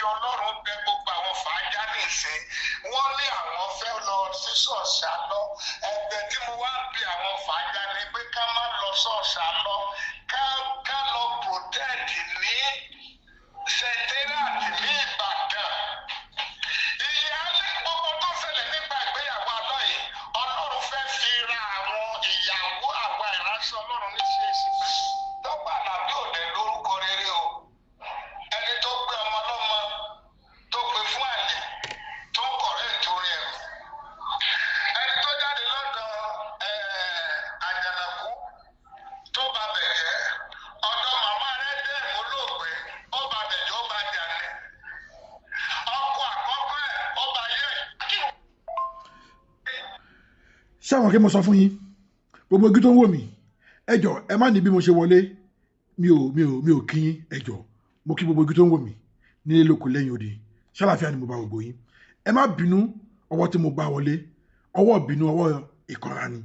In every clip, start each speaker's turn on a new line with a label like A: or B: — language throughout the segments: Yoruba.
A: Fi Ọlọ́run bẹ gbogbo àwọn fàájà nìsín. Wọ́n ní àwọn fẹ́ lọ sí ṣọ́ọ̀ṣì Alọ́. Ẹ̀bẹ̀ tí mo wá ń bi àwọn fàájà ni pé ká má lọ ṣọ́ọ̀ṣì Alọ́, ká lọ protect ní secretariat ní Ìbàdàn. Ìyá gbogbo tó ṣẹlẹ̀ nípa ìgbéyàwó Alọ́ yìí, Ọlọ́run fẹ́ fi ra àwọn ìyàwó àwọn ìránṣẹ́ Ọlọ́run ní CAC. Tọ́pẹ́ Àlàbí òde lórúkọ rere o. Ẹni tó gbé ọmọ lọ́mọ, tó gbé fún àlè, tó ń kọ̀rẹ́ ìtorí ẹ̀rù. Ẹni tó jáde lọ́dọ̀ Àjànàkú tó bá bẹ̀ jẹ́, ọ̀dọ̀ màmá rẹ̀ dẹ̀ olóògbé, ó bá bẹ̀ jẹ́, ó bá jà ní. Ọkọ àkọ́kọ́ ẹ̀, ó bá yẹ.
B: Ṣé àwọn kí mo sọ fún yín, gbogbo ojú tó ń wò mí, ẹ jọ̀ọ́, ẹ má ní bí mo ṣe wọlé, mi ò kí yín. Ẹ jọ̀ọ́, mo kí gbogbo ojú tó ń wò mí nílé, lóko, lẹ́yìn odi. Ṣàlàfíà ni mo bá gbogbo yín? Ẹ má bínú, ọwọ́ tí mo bá wọlé, ọwọ́ bínú, ọwọ́ ìkanra ni.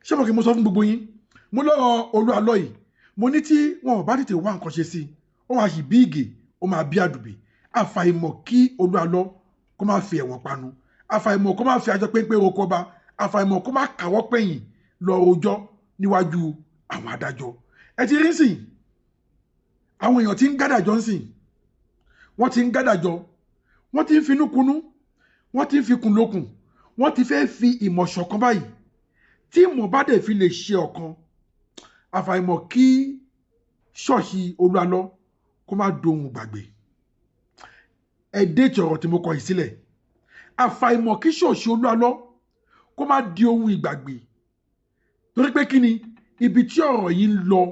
B: Ṣé mo kí mo sọ fún gbogbo yín? Mo lọ́rọ̀ Olú Alọ́ yìí, mo ní tí wọn ò bá tètè wá nǹkan ṣe sí i, ó máa sì bí Ìgè, ó máa bí Àdùbí. Àfàìmọ̀ kí Olú Alọ́ kó má fi ẹ̀wọ̀n panu, àfàìmọ̀ kó má fi aṣọ péńpé roko ọba, àfàìmọ̀ kó má kàwọ́ pẹ̀yìn lọ rojọ́ níwájú àwọn adájọ́. Ẹ ti rí sìn, àwọn èèyàn ti ń gádàjọ́ ń sìn, wọ́n ti ń gádàjọ́, wọ́n ti ń finúkunú, wọ́n ti ń fikùn lókun, wọ́n ti fẹ́ fi ìmọ̀ ṣọ̀kan báyìí. Tí ìmọ̀ bá dẹ̀ fi lè ṣe ọ̀kan, àfàìmọ̀ kí ṣọ́ọ̀ṣì Olú Alọ́ kó má dohun gbàgbé. Ẹ date ọ̀rọ̀ tí mo kọ yìí sílẹ̀. Àfàìmọ̀ kí ṣọ́ọ̀ṣì Olú Alọ́ kó má di ohun ìgbàgbé, torí pé kí ni ibi tí ọ̀rọ̀ yìí ń lọ?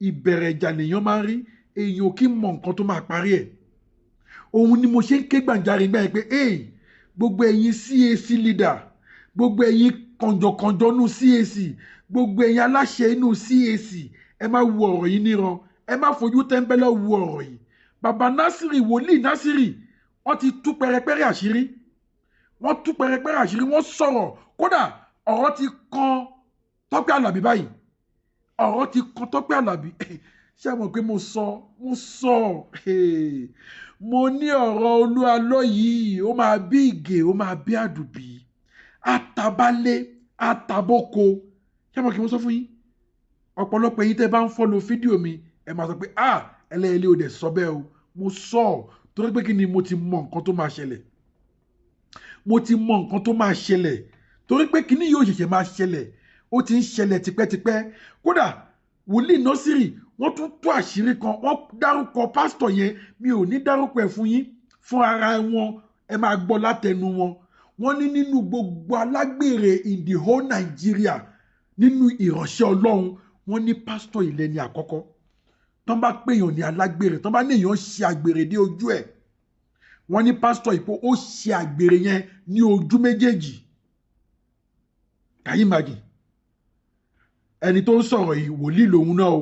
B: Ìbẹ̀rẹ̀ ìjà lèèyàn máa ń rí, èèyàn ò kí ń mọ nǹkan tó máa parí ẹ̀. Òun ni mo ṣe ń ké gbàǹjarè gbà yẹn pé, hey, gbogbo ẹ̀yin CAC leader, gbogbo ẹ̀yin kànjọ̀kànjọ̀ nú CAC, gbogbo ẹ̀yin aláṣẹ inú CAC, ẹ má wo ọ̀rọ̀ yìí níran, ẹ má fojú tẹ́ńbẹ́lẹ́ wo ọ̀rọ̀ yìí. Bàbá Násìrì, wòlíì Násìrì, wọ́n ti tú pẹrẹpẹrẹ àṣírí, wọ́n tú pẹrẹpẹrẹ àṣírí, wọ́n sọ̀rọ̀. Kódà ọ̀rọ̀ ti kan Tọ́pẹ́ Àlàbí báyìí, ọ̀rọ̀ ti kan Tọ́pẹ́ Àlàbí. Ṣé mo pé mo sọ, mo ní ọ̀rọ̀ Olú Alọ́ yìí, ó máa bí Ìgè, ó máa bí Àdùbí, àtàbálẹ̀ àtàbóko. Ṣé mo kí mo sọ fún yín? Ọ̀pọ̀lọpọ̀ ẹ̀yin tẹ́ bá ń follow fídíò mi, ẹ máa sọ pé, "Ah, ẹlẹ́yẹlé, ò dẹ̀ sọ bẹ́ẹ̀ o." Mo sọ ọ́ torí pé kí ni? Mo ti mọ nǹkan tó máa ṣẹlẹ̀. Mo ti mọ nǹkan tó máa ṣẹlẹ̀, torí pé kíní yóò ṣẹ̀ṣẹ̀ máa ṣẹlẹ̀, ó ti ń ṣẹlẹ̀ tipẹ́tipẹ́. Kódà wòlíì Nọ́sìrì, wọ́n tún tú àṣírí kan, wọ́n dárúkọ pásítọ̀ yẹn. Mi ò ní dárúkọ ẹ̀ fún yín, fún ara wọn, ẹ máa gbọ́ látẹnu wọn. Wọ́n ní nínú gbogbo alágbèrè in the whole Nigeria, nínú ìránṣẹ́ Ọlọ́run, wọ́n ní pásítọ̀ ilẹ̀ ní àkọ́kọ́. Tọ́n bá pèèyàn ní alágbèrè, tọ́n bá ní èèyàn ṣe àgbèrè dé ojú ẹ̀, wọ́n ní pásítọ̀ ìpò ó ṣe àgbèrè yẹn ní ojú méjèèjì. Can you imagine? Ẹni tó ń sọ̀rọ̀ yìí, wòlíì lòun náà o.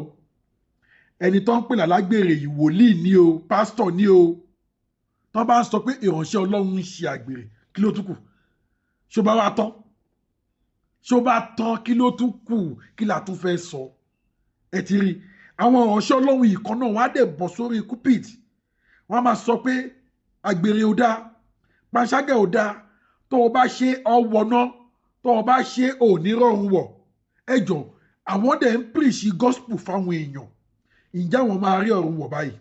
B: Ẹni tó ń pè lálágbèrè yìí, wòlíì ní o, pásítọ̀ ní o. Tọ́n bá ń sọ pé ìránṣẹ́ Ọlọ́run ń ṣe àgbèrè, kí ló tún kù? Ṣó bá wá tán? Ṣó bá tán? Kí ló tún kù? Kí la tún fẹ́ sọ? Ẹ ti rí àwọn ìránṣẹ́ Ọlọ́run yìí kan náà, wọ́n á dẹ̀ bọ̀ sórí pulpit, wọ́n á máa sọ pé àgbèrè ò dáa, panṣágà ò dáa, tó o bá ṣe ọwọ́ náà, tó o bá ṣe ò ní rọrùn wọ̀. Ẹ jọ, àwọn dẹ̀ ń preach gospel fáwọn èèyàn. Ǹjẹ́ àwọn máa rí ọ̀run wọ̀ báyìí?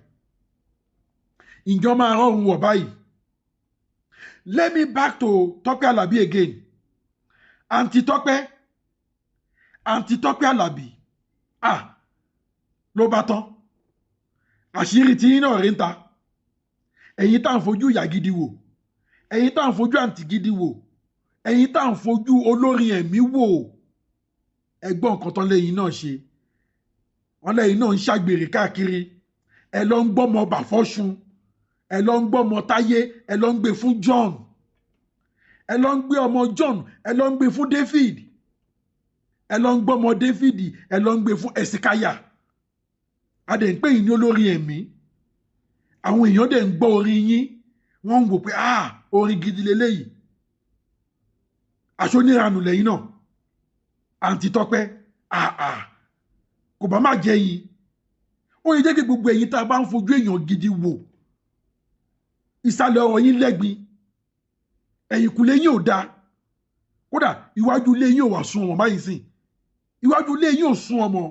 B: Ǹjọ́ máa rọrùn wọ̀ báyìí? Let me back to Tọ́pẹ́ Àlàbí again. Àǹtí Tọ́pẹ́, Àǹtí Tọ́pẹ́ Àlàbí, ah, ló bá tán, àṣírí tí yín náà rí ń ta. Ẹ̀yin tá à ń fojú ìyá gidi wò, ẹ̀yin tá à ń fojú àǹtí gidi wò, ẹ̀yin tá à ń fojú olórin ẹ̀mí wò, ẹgbọ́n nǹkan tán lẹ́yìn náà ṣe. Wọ́n lẹ́yìn náà ń ṣàgbèrè káàkiri. Ẹ lọ ń gbọ́mọ bàfọ́sùn, ẹ lọ ń gbọ́mọ Táyé, ẹ lọ ń gbé fún John, ẹ lọ ń gbé ọmọ John, ẹ lọ ń gbé fún David, ẹ lọ ń gbọ́mọ David, ẹ lọ ń gbé fún Ẹ̀sìkáyà. A dẹ̀ ń pè yín ní olórin ẹ̀mí. Àwọn èèyàn dẹ̀ ń gbọ́ orin yín, wọ́n ń wò pé, "Ah, orin gidi leléyìí." Aṣọ oníranù lẹ́yìn náà, Àǹtí Tọ́pẹ́. Ah ah, kò bá má jẹ́ yín. Ó yẹ jẹ́ kí gbogbo ẹ̀yin tá a bá ń fojú èèyàn gidi wò. Ìsàlẹ̀ ọ̀rọ̀ yín lẹ́gbin, ẹ̀yìnkùlé yín ò dáa, kódà iwájú ilé yín ò wà sún ọmọ báyìí sìn, iwájú ilé yín ò sún ọmọ.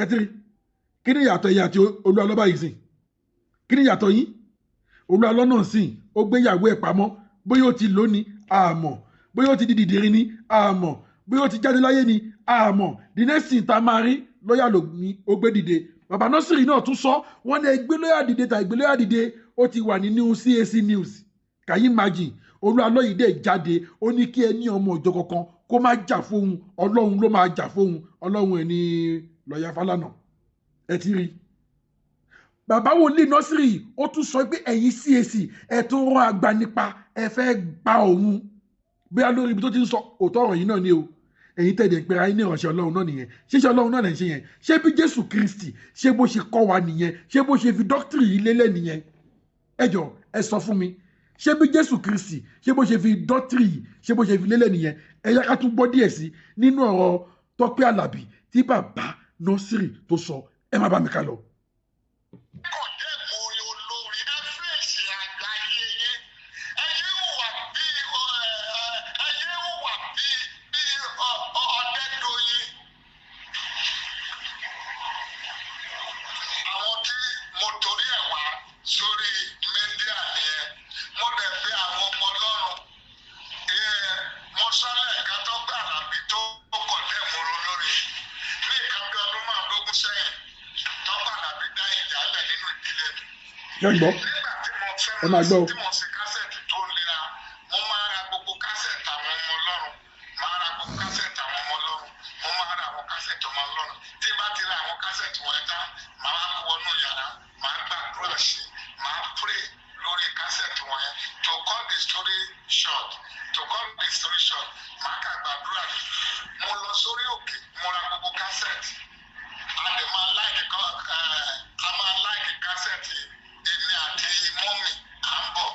B: Ẹ tiri, kí ni ìyàtọ̀ ẹ̀yà àti Olú Alọ́ báyìí sìn? Kí ni ìyàtọ̀ yín? Olú Alọ́ náà sìn, ó gbé ìyàwó ẹ̀ pamọ́. Bóyá ó ti lò ní àmọ́, bóyá ó ti di dìdìrín ní àmọ́, bóyá ó ti jáde láyé ní àmọ́. The next thing tá a máa rí, lọ́yà ló ní ó gbé dìde. Bàbá Nọ́sìrì náà tún sọ, wọ́n ní ẹgbẹ́ lọ́yà dìde tàbí ìgbé lọ́yà dìde. Ó ti wà nínú CAC News. Can you imagine? Olú Alọ́ yìí dẹ̀ jáde, ó ní kí ẹ ní ọmọ ìjọ kankan kó má jà fóun, Ọlọ́run ló máa jà fóun. Ọlọ́run ẹ̀ ní lọ́yà Fálànà. Ẹ ti rí bàbá wòlíì Nọ́sìrì, ó tún sọ pé ẹ̀yin CAC, ẹ̀ tún rán agbanipa, ẹ fẹ́ gba òun, bóyá lórí ibi tó ti ń sọ òótọ́ ọ̀rọ̀ yìí náà ni o. Ẹ̀yin tẹ̀lé ń pera yín ní ìránṣẹ́ Ọlọ́run náà nìyẹn. Ṣíṣe Ọlọ́run náà lẹ̀ ń ṣe yẹn? Ṣé bí Jésù Kristi, ṣé bó ṣe kọ́ wa nìyẹn? Ṣé bó ṣe fi doctrine yìí lélẹ̀ nìyẹn? Ẹ jọ, ẹ sọ fún mi, ṣé bí Jésù Kristi, ṣé bó ṣe fi doctrine yìí, ṣé bó ṣe fi lélẹ̀ nìyẹn? Ẹ yá, ká tún gbọ́ díẹ̀ sí nínú ọ̀rọ̀ Tọ́pẹ́ Àlàbí tí bàbá Nọ́sìrì tó sọ. Ẹ má bá mi ká lọ.
A: Kò dé mú orin olórin, ẹ fèsì àgbáyé yín. Ẹ yé hùwà bí ẹ yé hùwà bí Ọ̀dẹ́dọ̀yìn. Àwọn tí mo torí ẹ̀ wá sórí media nìyẹn. Mo dẹ̀ fi àwọn ọmọ Ọlọ́run, mo sálẹ̀ ká tó gbà lábí tó kọ̀ dé mú olórin ní nǹkan bí ọdún 15 sẹ́yìn. Tọ́gbà Àlàbí dá ìjà lẹ̀ nínú ìdílé mi.
B: Ṣé ń gbọ́?
A: Nígbà tí mo fẹ́
B: Ẹ máa gbọ́ o.
A: tí mo ṣe cassette tó lera, mo máa ra gbogbo cassette àwọn ọmọ Ọlọ́run, máa ra gbogbo cassette àwọn ọmọ Ọlọ́run, mo máa ra àwọn cassette ọmọ Ọlọ́run. Tí bá ti ra àwọn cassette wọn tán, màá wá kó wọnú yàrá, màá gbàdúrà sí, màá pray lórí cassette wọn yẹn. To cut the story short, màá kà gbàdúrà ní. Mo lọ sórí òkè, mo ra gbogbo cassette. A dẹ̀ máa like kọ́ ẹ̀, a máa like cassette. Èmi àti mummy à ń bọ̀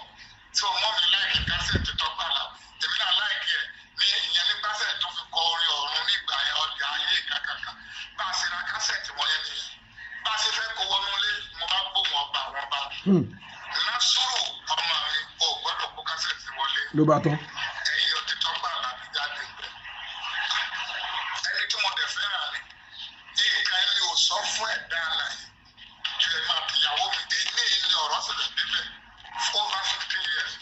A: tí o mummy like cassette Tọ́pẹ́ Àlàbí, èmi náà like ẹ̀ ní ìyẹn ní cassette tó fi kọ orin ọ̀run nígbà yẹn, ọjà ayé kàkàkà. Bá a ṣe ra cassette wọ̀nyẹn nìyẹn. Bá a ṣe fẹ́ kó wọnú ilé, mo bá gbóhùn ọba àwọn ọba. Násùrù ọmọ mi ò gbọ́dọ̀ kó cassette wọlé.
B: Ló bá tán.
A: Ẹ̀yọ ti Tọ́pẹ́ Àlàbí jáde bẹ́ẹ̀. Ẹni tí mo dẹ̀ fẹ́ràn ni nǹkan ẹni ò sọ fún ẹ̀dá àlàyé ju ẹ̀ máa tìyàwó mi dé ní ilé ọ̀rọ̀ ṣẹlẹ̀ débẹ̀ over 15 years,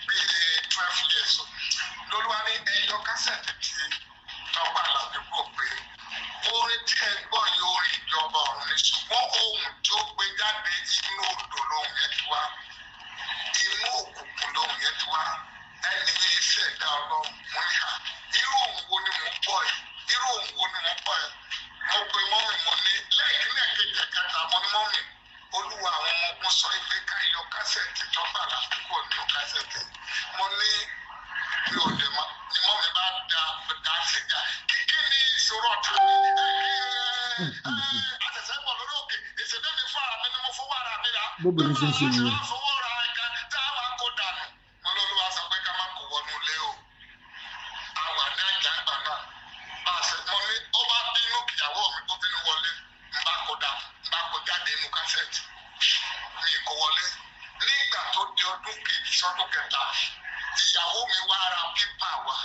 A: bíi 12 years o. Lolúwa ní ẹyọ cassette tí Tọ́pẹ́ Àlàbí kò pé orin tí ẹ gbọ́ yìí, orin ìjọba ọ̀run ni, ṣùgbọ́n ohun tí ó gbé jáde, inú odò lóhùn yẹn ti wá, inú òkùnkùn lóhùn yẹn ti wá. Ẹni yẹn ṣẹ̀dá Ọlọ́run. Mo ní hà, irú òun wo ni mò ń gbọ́ yìí? Irú òun wo ni mò ń gbọ́ yìí? Mo pe mummy, mo ní lẹ́ẹ̀kínní, ẹ̀kejì, ẹ̀kẹta, mo ní, "Mummy, Olúwa àwọn ọmọ ogun sọ pé ká yọ cassette Tọ́pẹ́ Àlàbí kò ní cassette." Mo ní mi ò dẹ̀ mọ́ ni. Mummy bá da da síjà. Kíkí ni ìṣòro ọ̀tún mi? Àtẹ̀sẹ̀ bọ̀ lórí òkè ìṣẹ̀dá mi fún ara mi ni mo fowó ara mi rà.
B: Bóbìnrin ṣe ń ṣe nìyẹn.
A: Fowó ra ẹ̀ka tá a wá kó dànù. Mo lọ́lọ́wọ́ sọ pé ká má kó wọnú ilé o. A wà ní àjàgbá náà. Bá a ṣe mo ní ó bá bínú, ìyàwó mi ó bínú wọlé, n bá kó dànù, n bá kó jáde nínú cassette, mi kó wọlé. Nígbà tó di ọdún kejì sọdún kẹta, ìyàwó mi wá ra pépà wá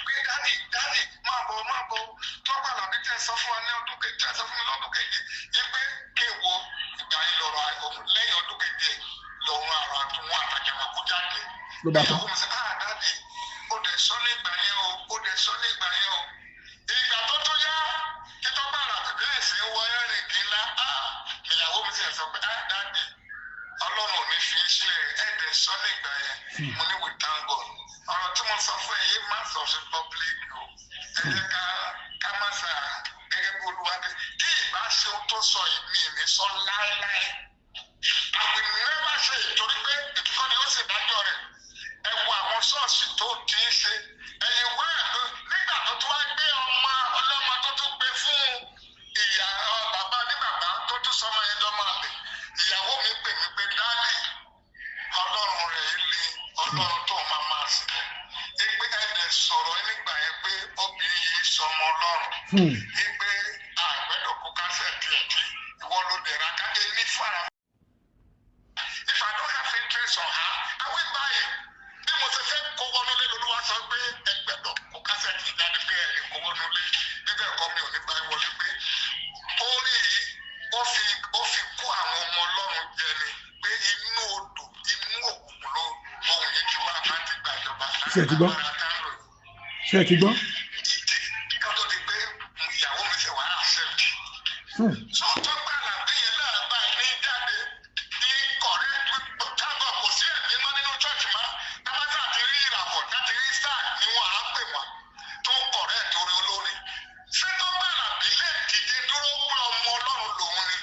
A: pé, "Daddy, daddy, máa bọ̀, máa bọ̀. Tọ́pẹ́ Àlàbí tẹ́ sọ fún wa ní ọdún kejì, tẹ́ sọ fún mi lọ́dún kejì yí pé kí n wo ìgbà yẹn lọ́rọ̀ lẹ́yìn ọdún keje lọ́run àrùn àtúnwọ̀n àtàjàmọ̀ kó jáde."
B: Ló bá tán.
A: Ìyàwó mi sọ, "Ah, daddy, ó dẹ̀ sọ nígbà yẹn o, ó dẹ̀ sọ nígbà yẹn o." Ìgbà tó tó yá, títọ́ bá Àlàbí bẹ́ẹ̀ sì ń wọ ẹ̀rìn kí ńlá, ah, ìyàwó mi sì sọ pé, "Ah, daddy, Ọlọ́run ò ní fi í sílẹ̀, ẹ̀ dẹ̀ sọ nígbà yẹn." Mo ní, "We thank God." Ọ̀rọ̀ tí mo sọ fún ẹ yìí, má sọ sí public o. Ẹ jẹ́ ká má sà gẹ́gẹ́ bí Olúwa dé. Tí ìbá ṣe ohun tó sọ yìí, mi ní sọ láéláé. I will never say, torí pé ìtúkọ́ ni ó sì dájọ́ rẹ̀. Ẹ wo àwọn ṣọ́ọ̀ṣì tó ti ń ṣe ẹ̀yìn wá nígbà tó tún wá gbé ọmọ ọlọ́mọ tó tún gbé fún ìyá bàbá ní bàbá tó tún sọmọ yẹn lọ́mọ àlè. Ìyàwó mi pè mí pé, "Daddy, Ọlọ́run rẹ̀ le, Ọlọ́run tó máa máa sìn ẹ́ pé ẹ̀dẹ̀ sọ̀rọ̀ nígbà yẹn pé obìnrin yìí sọmọ Ọlọ́run, pé àgbẹ̀dọ̀ kó cassette ẹ̀ tí ìwọ ló dẹ̀ra ká ní fara."
B: Ṣé ẹ ti gbọ́? Ṣé ẹ ti gbọ́?
A: Kí tó di pé ìyàwó mi ṣe wá accept. So Tọ́pẹ́ Àlàbí yẹn náà bá ní jáde ní correct tábọ̀, kò sí ẹ̀mí mọ́ nínú church mọ́. Tábàtà àti rí ìràwọ̀ láti rí star ni wọ́n á pè wọ́n tó ń correct orin olórin. Ṣé Tọ́pẹ́ Àlàbí lè dìde dúró pé ọmọ Ọlọ́run lòun ni?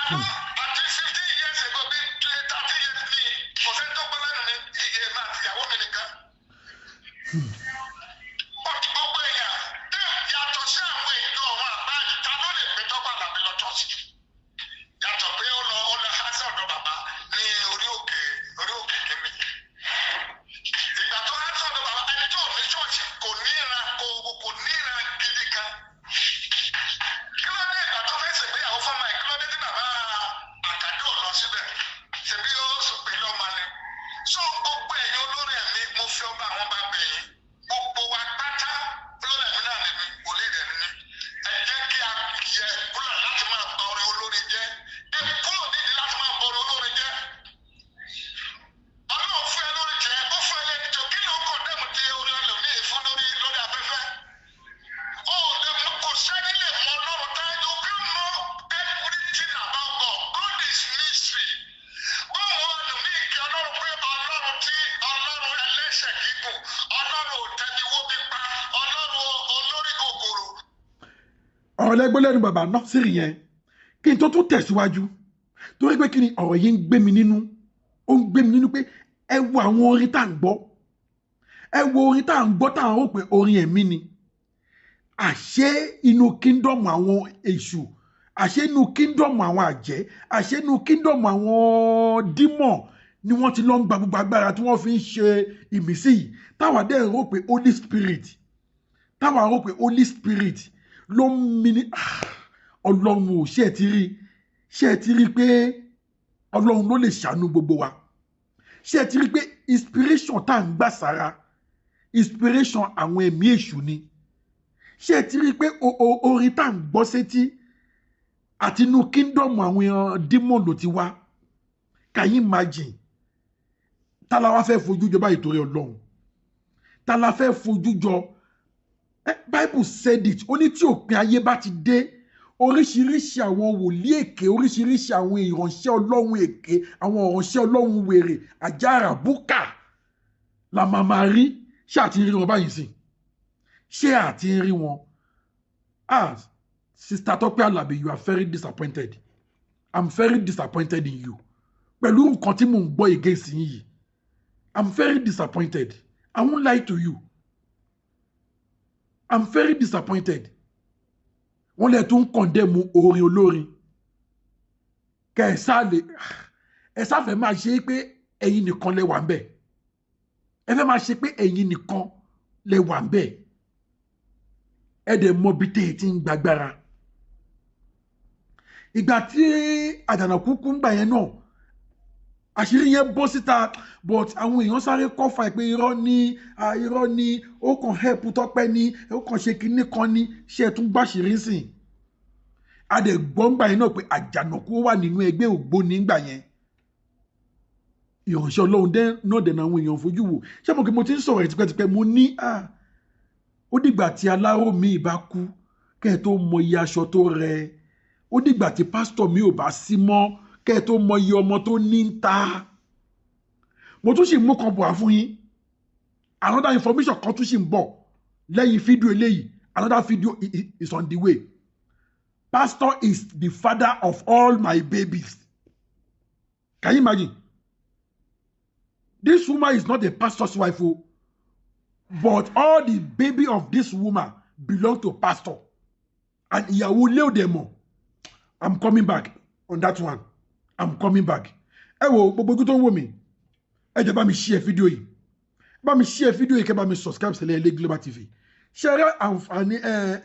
A: Àwọn àti 15 years ago, bí 30 years ní, kò sẹ́ni tó gbọ́ lẹ́nu ní iye máa ti ìyàwó mi nìkan. But gbogbo èèyàn tí yàtọ̀ sí àwọn èèyàn ọ̀run àbáyé, ta ló lè gbé Tọ́pẹ́ Àlàbí lọ church? Yàtọ̀ pé ó lọ há sí ọ̀dọ̀ bàbá ní orí òkè kìíní. Ìgbà tó há sí ọ̀dọ̀ bàbá, ẹni tó ní church kò níran, kò níran gidi kan. Kí ló dé ìgbà tó fẹ́ ṣègbéyàwó fún ọmọ ẹ̀? Kí ló dé tí bàbá Àkàdé ò lọ síbẹ̀? Ṣèbí ó sọ pé lọ́mọ ni. So gbogbo ẹ̀yin olórí ẹ̀mí, mo fi ọba àwọn bá bẹ̀ yín. Gbogbo wa pátá, olórí ẹ̀mí náà lèmi, wòlíì rẹ̀ ní. Ẹ jẹ́ kí a yẹ kúrò láti máa ba orin olórin jẹ́. Ẹ kúrò nídìí láti máa bọ orin olórin jẹ́. Ọlọ́run fún ẹ lórí jẹ́, ó fún ẹ lẹ́ni tó kí ló ń kọ̀ dẹ́mu ti orin ẹlòmíì fún lórí afẹ́fẹ́. Ó lè mú, kò sẹ́ni lè mọ Ọlọ́run tá. You can know everything about God. God is mystery. Báwo ẹlòmíì kí Ọlọ́run pé Ọlọ́run tí Ọlọ́run ẹlẹ́sẹ̀ gígùn, Ọlọ́run ò tẹniwó pípa, Ọlọ́run olórí kòkòrò.
B: Ọ̀rọ̀ lẹ́gbẹ́ lẹ́nu bàbá Nọ́sírì yẹn. Kí n tó tún tẹ̀síwájú, torí pé kí ni ọ̀rọ̀ yìí ń gbé mi nínú, ó ń gbé mi nínú pé ẹ wo àwọn orin tá à ń gbọ́, ẹ wo orin tá à ń gbọ́, tá à ń rò pé orin ẹ̀mí ni, àṣé inú kingdom àwọn èṣù, àṣé inú kingdom àwọn àjẹ́, àṣé inú kingdom àwọn demon ni wọ́n ti lọ ń gba gbogbo agbára tí wọ́n fi ń ṣe ìmísí yìí, táwa dẹ̀ rò pé Holy Spirit, táwa rò pé Holy Spirit ló ń mi ní. Ah, Ọlọ́run ò, ṣe ẹ ti rí? Ṣe ẹ ti rí pé Ọlọ́run ló lè ṣàánú gbogbo wa? Ṣe ẹ ti rí pé inspiration tá à ń gbà sára, inspiration àwọn ẹ̀mí èṣù ni? Ṣé ẹ ti rí pé orin tá à ń gbọ́ sétí, àti inú kingdom àwọn demon ló ti wá? Can you imagine? Tá la wá fẹ́ fojú jọ báyìí torí Ọlọ́run? Tá la fẹ́ fojú jọ? Bible said it, ó ní tí òpin ayé bá ti dé, oríṣiríṣi àwọn wòlíì èké, oríṣiríṣi àwọn ìránṣẹ́ Ọlọ́run èké, àwọn ìránṣẹ́ Ọlọ́run wèrè àjàrà búkà la máa máa rí. Ṣé àti rí wọn báyìí sìn? Ṣé àti rí wọn? Ah, Sister Tọ́pẹ́ Àlàbí, you are very disappointed. I'm very disappointed in you pẹ̀lú nǹkan tí mò ń gbọ́ against yín yìí. I'm very disappointed. I won't lie to you, I'm very disappointed. Wọ́n lè tún condemn orin olórin kẹ́ ẹ sá lè ẹ sáfẹ́ máa ṣe é pé ẹ̀yin nìkan lẹ wà ń bẹ̀. Ẹ fẹ́ máa ṣe pé ẹ̀yin nìkan lẹ wà ń bẹ̀. Ẹ dẹ̀ mọ bí tẹ́ ẹ ti ń gbàgbára. Ìgbà tí Àjànàkú kú ń gbà yẹn náà, àṣírí yẹn bọ́ síta, but àwọn èèyàn sáré kọ́fà ẹ̀ pé irọ́ ni, irọ́ ni, ó kàn help Tọ́pẹ́ ni, ó kàn ṣe kinní kan ni. Ṣé ẹ tún gbàṣírí sìn? A dẹ̀ gbọ́ ńgbà yẹn náà pé Àjànàkú wà nínú ẹgbẹ́ ògbóni ńgbà yẹn. Ìránṣẹ́ Ọlọ́run dẹ́ náà dẹ̀ náà àwọn èèyàn fojú wò. Ṣé mo kí mo ti ń sọ̀rọ̀ ẹ̀ tipẹ́tipẹ́, mo ní ó dìgbà tí aláró mi bá kú kẹ́ ẹ tó mọ iye aṣọ tó rẹ, ó dìgbà tí pásítọ̀ mi ò bá sí mọ́ kẹ́ ẹ tó mọ iye ọmọ tó ní ń ta. Mo tún sì mú kan bọ̀ wá fún yín. Another information kan tún sì ń bọ̀ lẹ́yìn fídíò eléyìí. Another video is on the way. Pastor is the father of all my babies. Can you imagine? This woman is not a pastor's wife o, but all the baby of this woman belong to pastor, and ìyàwó ilé ò dẹ̀ mọ̀. I'm coming back on that one. I'm coming back. Ẹ wo gbogbo ojú tó ń wò mí, ẹ jẹ́ bá mi share fídíò yìí, bá mi share fídíò yìí, kẹ́ bá mi subscribe sílẹ̀ ilé Global TV. Ṣe rẹ àǹfààní ẹ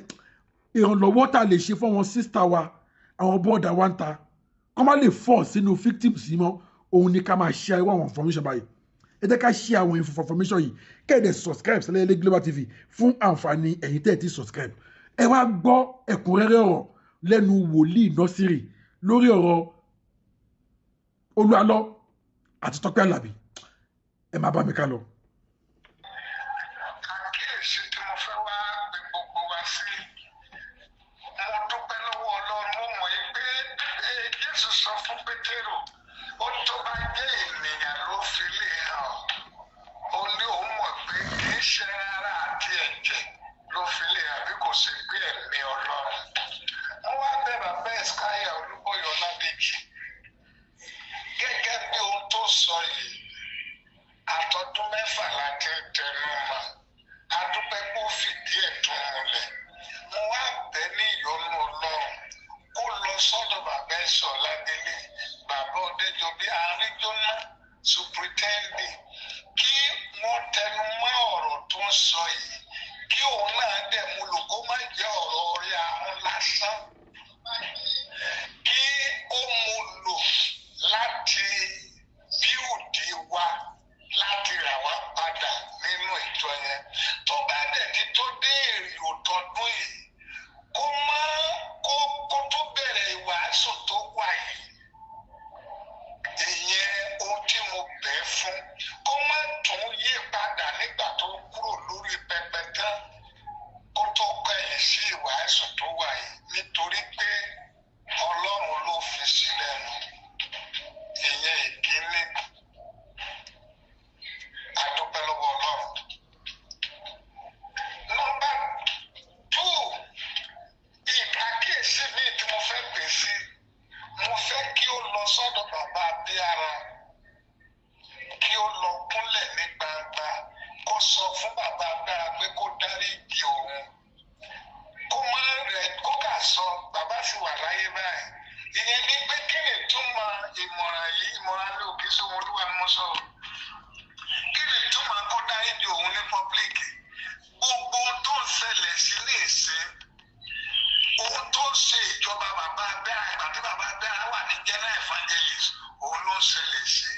B: ìrànlọ́wọ́ tá a lè ṣe fún àwọn sister wa, àwọn brother wa ń ta kọ́ má lè fall sínú victims yìí mọ́, òun ni ká máa share irú àwọn information báyìí. Ẹ jẹ́ ká share àwọn information yìí, kẹ́ ẹ dẹ̀ subscribe sílẹ̀ ilé Global TV fún àǹfààní ẹ̀yin tẹ́ ẹ ti subscribe. Ẹ wá gbọ́ ẹ̀kúnrẹ́rẹ́ ọ̀rọ̀ lẹ́nu wòlíì Nọ́sírì lórí ọ̀rọ̀ Olúalọ́ àti Tọ́pẹ́ Àlàbí. Ẹ máa bá mi ká lọ.
A: fún Pétérù, ó ní tó bá jẹ́ ènìyàn ló fi lè hàn, ó ní òun mọ̀ pé kì í ṣe ara àti ẹ̀jẹ̀ ló fi lè hàn bí kò ṣe pé ẹ̀mí Ọlọ́run. Wọ́n wá bẹ̀ bàbá Ẹ̀skáyà Olúbóyè Ọládèjì gẹ́gẹ́ bí ohun tó sọ yìí, àtọdún 6 la ti ń tẹnu mọ́, adúpẹ́ kó fìdí ẹ̀ tún múlẹ̀. Mo wá bẹ̀ ní ìyọ́nú Ọlọ́run kó lọ sọ́dọ̀ bàbá Ẹ̀sọ́ Ọládélé, bàbá Ọdẹ́jọbí Àríjọ́nà supritẹ́ndì, kí wọ́n tẹnu mọ́ ọ̀rọ̀ tó ń sọ yìí, kí òun náà dẹ̀ mú lò, kó má jẹ́ ọ̀rọ̀ orí ahọ́n lásán, kí ó mú lò láti bíùdì wa, láti rà wá padà nínú ìjọ yẹn. Tó bá dẹ̀ ti tó dé èrè òtọ́dún yìí, kó má kó tó bẹ̀rẹ̀ ìwàásù tó wà yìí, ìyẹn ohun tí mo bẹ̀ fún, kó má tún yí padà nígbà tó kúrò lórí pẹpẹ tán, kó tó kẹ̀yìn sí ìwàásù tó wà yìí, nítorí pé Ọlọ́run ló fi sí lẹ́nu. Ìyẹn ìkíní. A dúpẹ́ lọ́wọ́ Ọlọ́run. Nọ́mbà 2, ìkàkíyèsí mi tí mo fẹ́ pè sí, mo fẹ́ kí ó lọ sọ́dọ̀ bàbá Abíára, kí ó lọ kúnlẹ̀ ní gbangba, kó sọ fún bàbá Abíára pé kó dáríjì òun, kó má rẹ̀ kó kà sọ, bàbá sì wà láyé báyìí. Ìyẹn ní pé kí ni túmọ̀ ìmọ̀ràn yìí? Ìmọ̀ràn ní òkè sóhun Olúwa ni mo sọ. Kí ni túmọ̀ kó dáríjì òun ní pọ́blíkì? Gbogbo ohun tó ń ṣẹlẹ̀ sí ní ìsín, ohun tó ń ṣe ìjọba bàbá Abíára, ìgbà tí bàbá Abíára wà ní general evangelist, òun ló ń ṣẹlẹ̀ sí.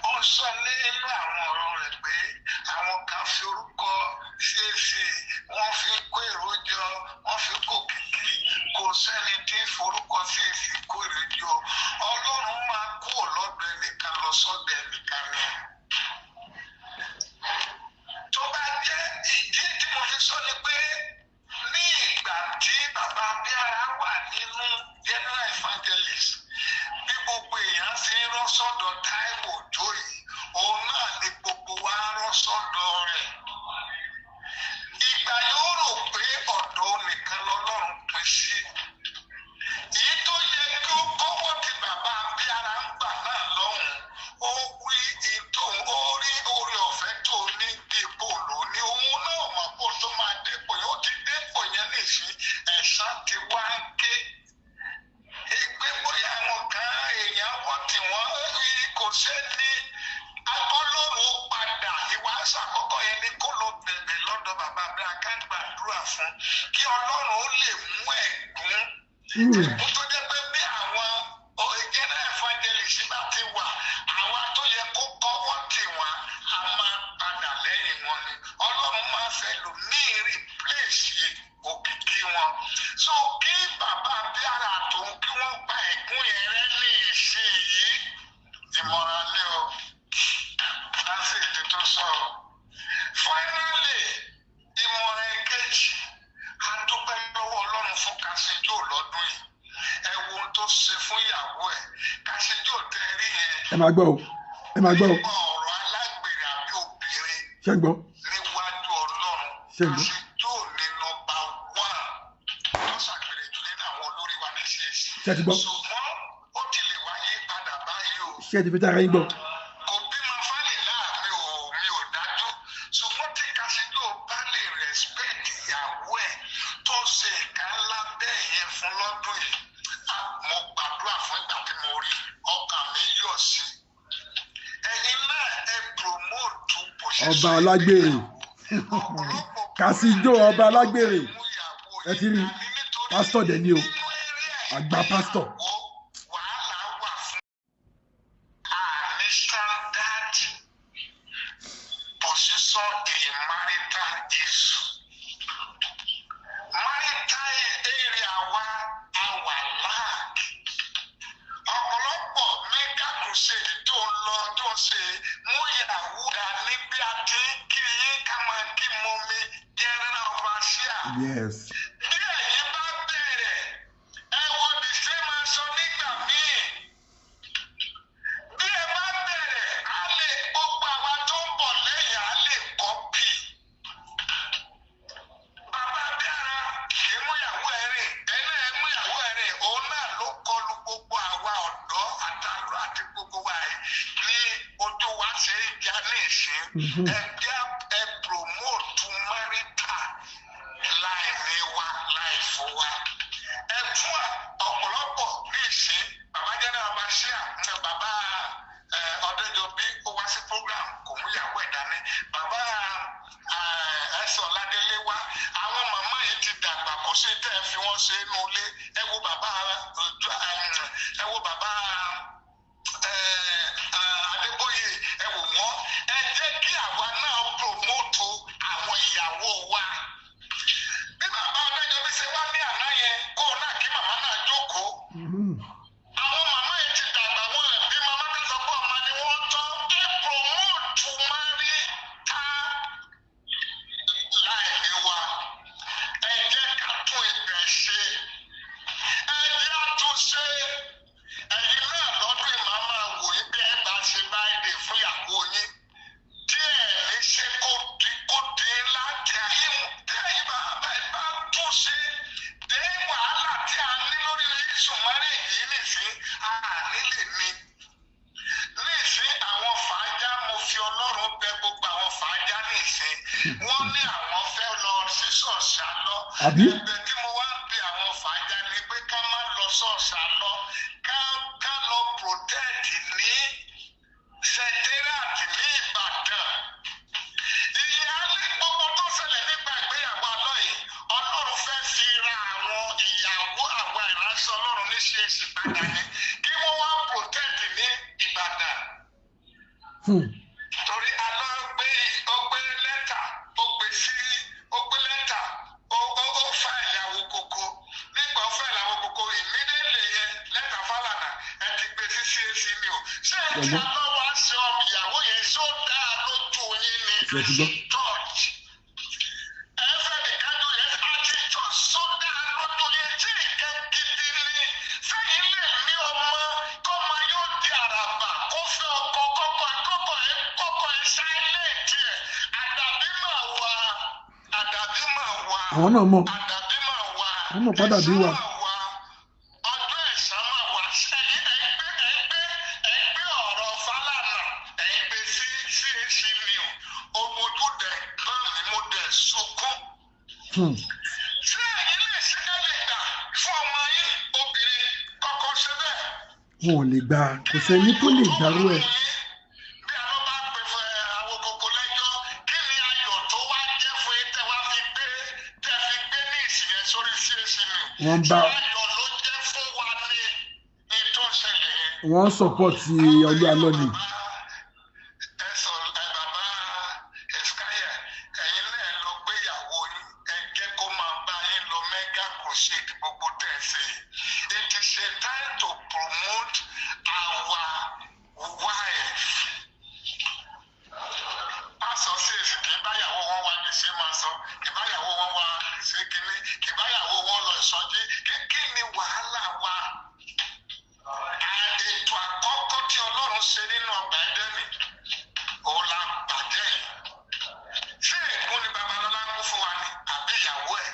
A: Ó ń sọ nínú àwọn ọ̀rọ̀ rẹ̀ pé àwọn kan fi orúkọ CAC, wọ́n fi kó èrò jọ, wọ́n fi kó kìkì. Kò sẹ́ni tí forúkọ CAC kó èrò jọ. Ọlọ́run máa kúrò lọ́dọ̀ ẹnìkan lọ sọ́dọ̀ ẹnìkan ni. Tó bá jẹ́ ìdí tí mo fi sọ ni pé ní ìgbà tí bàbá Abíára wà nínú general evangelist, bí gbogbo èèyàn ṣe ń rọ́ sọ́dọ̀ Táíwò Òjó yìí, òun náà ni gbogbo wa ń rọ́ sọ́dọ̀ rẹ̀. Ìgbà yóò rò pé ọ̀dọ̀ nìkan lọ́lọ́run pín sí. Èyí tó yẹ kí ó kọ́wọ́ tí bàbá Abíára ń gbà náà lọ́hùn-ún, ó wí ètò orí orí ọ̀fẹ́ tó ní dìbò lóní, òun náà mọ̀ kó tó máa dépò yẹn, ó ti dépò yẹn nìsín, ẹ̀san ti wá ń ké. Ìpè bóyá àwọn kan èèyàn wọ́n tí wọ́n rí kò sẹ́ni akọ́lọ́run padà. Ìwàásù àkọ́kọ́ yẹn ni kó lọ bẹ̀bẹ̀ lọ́dọ̀ bàbá Abíára ká gbàdúrà fún, kí Ọlọ́run ó lè mú ẹ̀gún. Ẹ̀gún tó jẹ́ pé bí àwọn general evangelist bá ti wà, àwa tó yẹ kó kọ́wọ́ tì wọ́n, a máa padà lẹ́yìn wọn ni. Ọlọ́run máa fẹ́ lò ní replace òkìkí wọn. So kí bàbá Abíára tòun kí wọ́n pa ẹ̀gún yẹn rẹ́ ní ìsìn yìí, ìmọ̀ràn ni o. Láti ìdí tó sọ̀rọ̀. Finally, ìmọ̀ràn kejì, a dúpẹ́ lọ́wọ́ Ọlọ́run fún Kásíjò lọ́dún yìí. Ẹ wo ohun tó ṣe fún ìyàwó ẹ̀. Kásíjò tẹ rí yẹn.
B: Ẹ máa gbọ́ o, ẹ máa gbọ́ o.
A: Nípa ọ̀rọ̀ alágbèrè àbí obìnrin
B: Ṣé ń gbọ́?
A: níwájú Ọlọ́run.
B: Ṣé ń gbọ́?
A: Kásíjò ní nọ́mbà 1 tó ṣàgbèrè jù nínú àwọn olórí wa ní CAC.
B: Ṣé ti gbọ́?
A: Ṣùgbọ́n ó ti lè wáyé padà báyìí o.
B: Ṣé ti fi tára yín gbọ́?
A: Kò bímọ fálè láàmì ò mi ò dájú. Ṣùgbọ́n tí Kásíjò bá lè respect ìyàwó ẹ̀ tó ṣe ìka ńlá bẹ́ẹ̀ yẹn fún lọ́dún yìí, mo gbàdúrà fún ìgbà tí mo rí ọkàn mi yọ̀ sí. Ẹ̀yin náà ẹ promote position
B: Ọba alágbèrè. Kásíjò ọba alágbèrè. Ẹ ti rí pásítọ̀ dẹ̀ ni o, àgbà pásítọ̀.
A: Wàhálà wà fún àní standard position in marital issue. Marital area wa a wà lag. Ọ̀pọ̀lọpọ̀ mega crusade tó ń lọ tó ń ṣe mú ìyàwó dání bí a ti ń kí yín ká máa kí mọ́mí general overseer.
B: Yes.
A: Bí ẹ̀yin bá bẹ̀rẹ̀, ẹ wo the same aṣọ nígbà míì. Ní ojú wa ṣe é já ní ìsín. Ẹ jẹ́ ẹ promote marital life wa, life wa. Ẹ fún ọ̀pọ̀lọpọ̀ ní ìsín. Bàbá General Bashir, bàbá Ọ̀dẹ́jọbí, ó wá sí program, kò mú ìyàwó ẹ̀ dání. Bàbá Ẹ̀sọ̀ Ládélé wá. Àwọn màmá yìí ti dàgbà, kò sí tẹ́ ẹ fi wọ́n ṣe inú ilé. Ẹ wo bàbá, ẹ wo bàbá Adébóyè, ẹ wò wọ́n. Ẹ jẹ́ kí àwa náà promote àwọn ìyàwó wa. Bí bàbá Ọ̀dẹ́jọbí ṣe wá ní àná yẹn, kó o náà kí màmá náà jókòó. Àwọn màmá yẹn ti dàgbà, wọn ẹ̀ bí màmá ká sọ pé ọmọ ni wọ́n tọ́. Ẹ promote marital life wa. Ẹ jẹ́ ká tún ibẹ̀ ṣe. Ẹ jẹ́ àtúnṣe. Ẹ̀yin náà lọ́dún yìí máa máa wò yín bí ẹ bá ṣe báyìí fún ìyàwó yín. Tí ẹ ní ṣe kó di ńlá tí ayé tí ẹ̀yin bá bá tún ṣe dé, wàhálà tí a ní lórí issue marriage yìí nìsín, a ní lè ní. Nísìn àwọn fàájà, mo fi Ọlọ́run bẹ gbogbo àwọn fàájà nísìn. Wọ́n ní àwọn fẹ́ lọ sí ṣọ́ọ̀ṣì àlọ́.
B: Àbí?
A: Ẹ̀bẹ̀ tí mo wá ń bi àwọn fàájà ni pé ká má lọ ṣọ́ọ̀ṣì àlọ́, ká lọ protect ní secretariat ní Ìbàdàn. Ìyá ní gbogbo tó ṣẹlẹ̀ nípa ìgbéyàwó alọ́ yìí, Ọlọ́run fẹ́ fi ra àwọn ìyàwó àwọn ìránṣẹ́ Ọlọ́run ní CAC padà ní kí wọ́n wá protect ní Ìbàdàn. Torí alọ́ gbé, ó gbé lẹ́tà, ó gbé sí, ó gbé lẹ́tà, ó fa ìyàwó koko. Nígbà ó fẹ́ ìyàwó koko, immediately yẹn lẹ́tà Fálànà, ẹ ti gbé sí CAC ni o. Ṣé ẹ ti
B: Ṣẹgbọ́n.
A: alọ́ wá ṣe ọmọ ìyàwó yẹn, ṣó dáa lójú yín ni?
B: Ṣé ti gbọ́?
A: Church. Ẹ fẹ́ nìkan yẹn àti church, ṣó dáa lójú yín? Tí nǹkan gidi ni sẹ́yìn lè ní ọmọ kọ́mọ yóò di àràbà, kó fẹ́ ọkọ kọ́kọ́ kọ́kọ́ ẹ kọ́kọ́ ẹ silent ẹ̀. Àdàbí máa wà, àdàbí máa wà.
B: Àwọn náà mọ̀.
A: Àdàbí máa wà.
B: Wọ́n mọ̀ pádàbí wà.
A: Ẹ̀san máa wà. Ọjọ́ ẹ̀san máa wà. Ẹ̀yin ẹ̀gbẹ́ ọ̀rọ̀ Fálànà, ẹ̀gbẹ́ sí CAC ni o. Omojú dẹ̀ kán mi, mo dẹ̀ sunkún. Ṣé ẹ̀yin lè ṣe, ẹ lè gbà fún ọmọ yín obìnrin kọ́kọ́ ṣe bẹ́ẹ̀?
B: Wọn ò lè gbà, kò sẹ́ni tó lè gbàrú ẹ̀.
A: Bí àwọn bá pè fún ẹ àwọn kòkó lẹ́jọ́, kí ni ayọ̀ tó wá jẹ́ fún yín tẹ́ wá fi gbé, tẹ́ fi gbé ní ìsìn yẹn sórí CAC ni?
B: Wọ́n bá
A: Ṣé ayọ̀ ló jẹ́ fún wa ní ètò ìṣẹ̀lẹ̀ yẹn?
B: Wọ́n support Olú Alọ́ ni.
A: Ẹ sọ ẹ, bàbá Eskaya, ẹ̀yin náà lọ gbéyàwó yín, ẹ jẹ́ kó máa bá yín lọ mega crusade gbogbo tẹ̀ ẹ́ ṣe. It is a time to promote our wife. Pásọ sí èsì kì í báyàwó wọn wá ní ṣe máa sọ, kì í báyàwó wọn wá ṣe kínní, kì í báyàwó wọn lọ ìsọjí. Kí ni wàhálà wa? Ètò àkọ́kọ́ tí Ọlọ́run ṣe nínú ọgbà Ẹ́dẹ́nì, òun la bàjẹ́ yìí. Ṣé ègún ni Babalọ́lá ń kú fún wa ni àbí ìyàwó ẹ̀?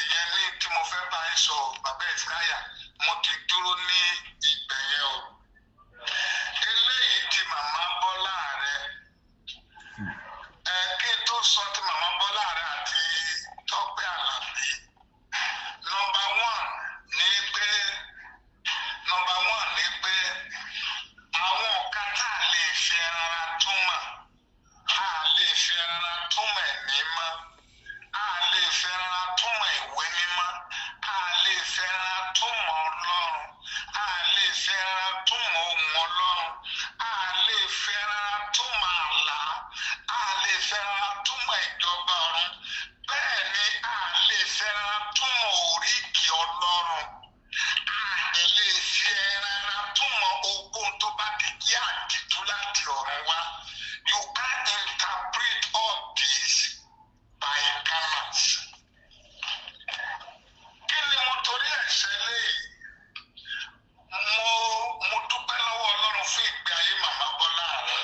A: Ìyẹn ní tí mo fẹ́ bá yín sọ, bàbá Ìsáyà, mo ti dúró ní ibẹ̀ yẹn o. Eléyìí tí màmá Bọ́lá rẹ̀, ẹ kí n tó sọ ti màmá Bọ́lá rẹ̀ àti Tọ́pẹ́ Àlàbí. Number one ni pé àwọn nǹkan tá a lè fi ara túmọ̀, a lè fi ara túmọ̀ ẹ̀mí mọ́, a lè fi ara túmọ̀ ìwé mímọ́, a lè fi ara túmọ̀ Ọlọ́run, a lè fi ara túmọ̀ ohùn Ọlọ́run, a lè fi ara túmọ̀ àlá, a lè fi ara túmọ̀ ìjọba ọ̀run. Bẹ́ẹ̀ ni a lè fi ara túmọ̀ oríkì Ọlọ́run, a dẹ̀ lè fi ẹran túmọ̀ ogun tó bá ti jẹ́ àdìtú láti ọ̀run wá. You can't interpret all this by canons. Kí ni mo torí ẹ̀ ṣe léyìí? Mo dúpẹ́ lọ́wọ́ Ọlọ́run fún ìgbé ayé màmá Bọ́lá rẹ̀.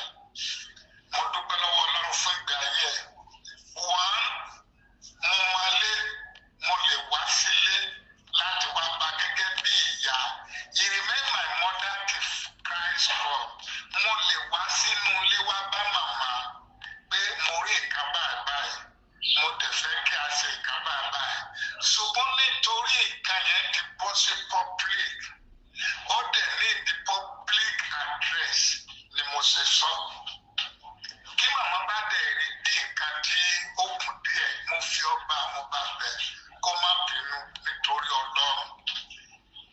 A: ṣe sọ. Kí màmá bá dẹ̀ rí bí nǹkan tí ó kù díẹ̀, mo fi ọba àwọn bá bẹ̀ kó má bínú nítorí Ọlọ́run.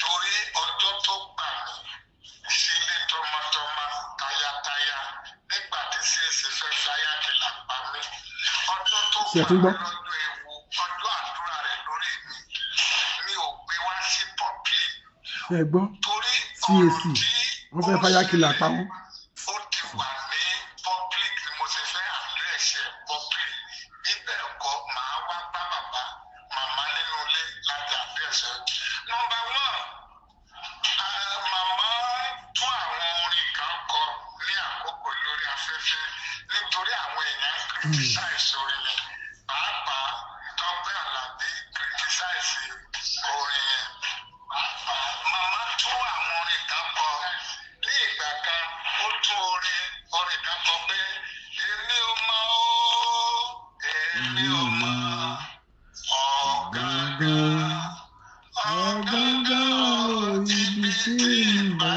A: Torí ọjọ́ tó gbà mí sílé tọmọtọmọ tayataya nígbà tí CAC fẹ́ fáyà kìlà pa mí. Ọjọ́ tó
B: Ṣé ẹ
A: gbà
B: tún
A: mí
B: gbọ́?
A: lọ́jọ́ ewu, ọjọ́ àdúrà rẹ̀ lórí mi, mi ò gbé wá sí pọ́pì
B: Ṣé ẹ gbọ́?
A: torí
B: CAC
A: ọ̀rọ̀ tí
B: wọ́n fẹ́
A: ó
B: fáyà kìlà
A: ṣẹlẹ̀
B: pa wọ́n.
A: ó ti wà ní public ni mo ṣe fẹ́ address ẹ̀ public. Bí bẹ́ẹ̀ kọ́, màá wá bá bàbá màmá nínú ilé láti address ẹ̀. Number one, màmá tún àwọn orin kan kọ ní àkókò lórí afẹ́fẹ́ nítorí àwọn èèyàn ń criticize orin yẹn, pàápàá Tọ́pẹ́ Àlàbí criticize orin yẹn. Màmá tún àwọn orin kan kọ ní ìgbà kan, ó tún orin kan kọ pé èmi ò mọ̀ ó, èmi ò mọ̀ ọ̀gángan ọ̀gángan ibi tí ìbá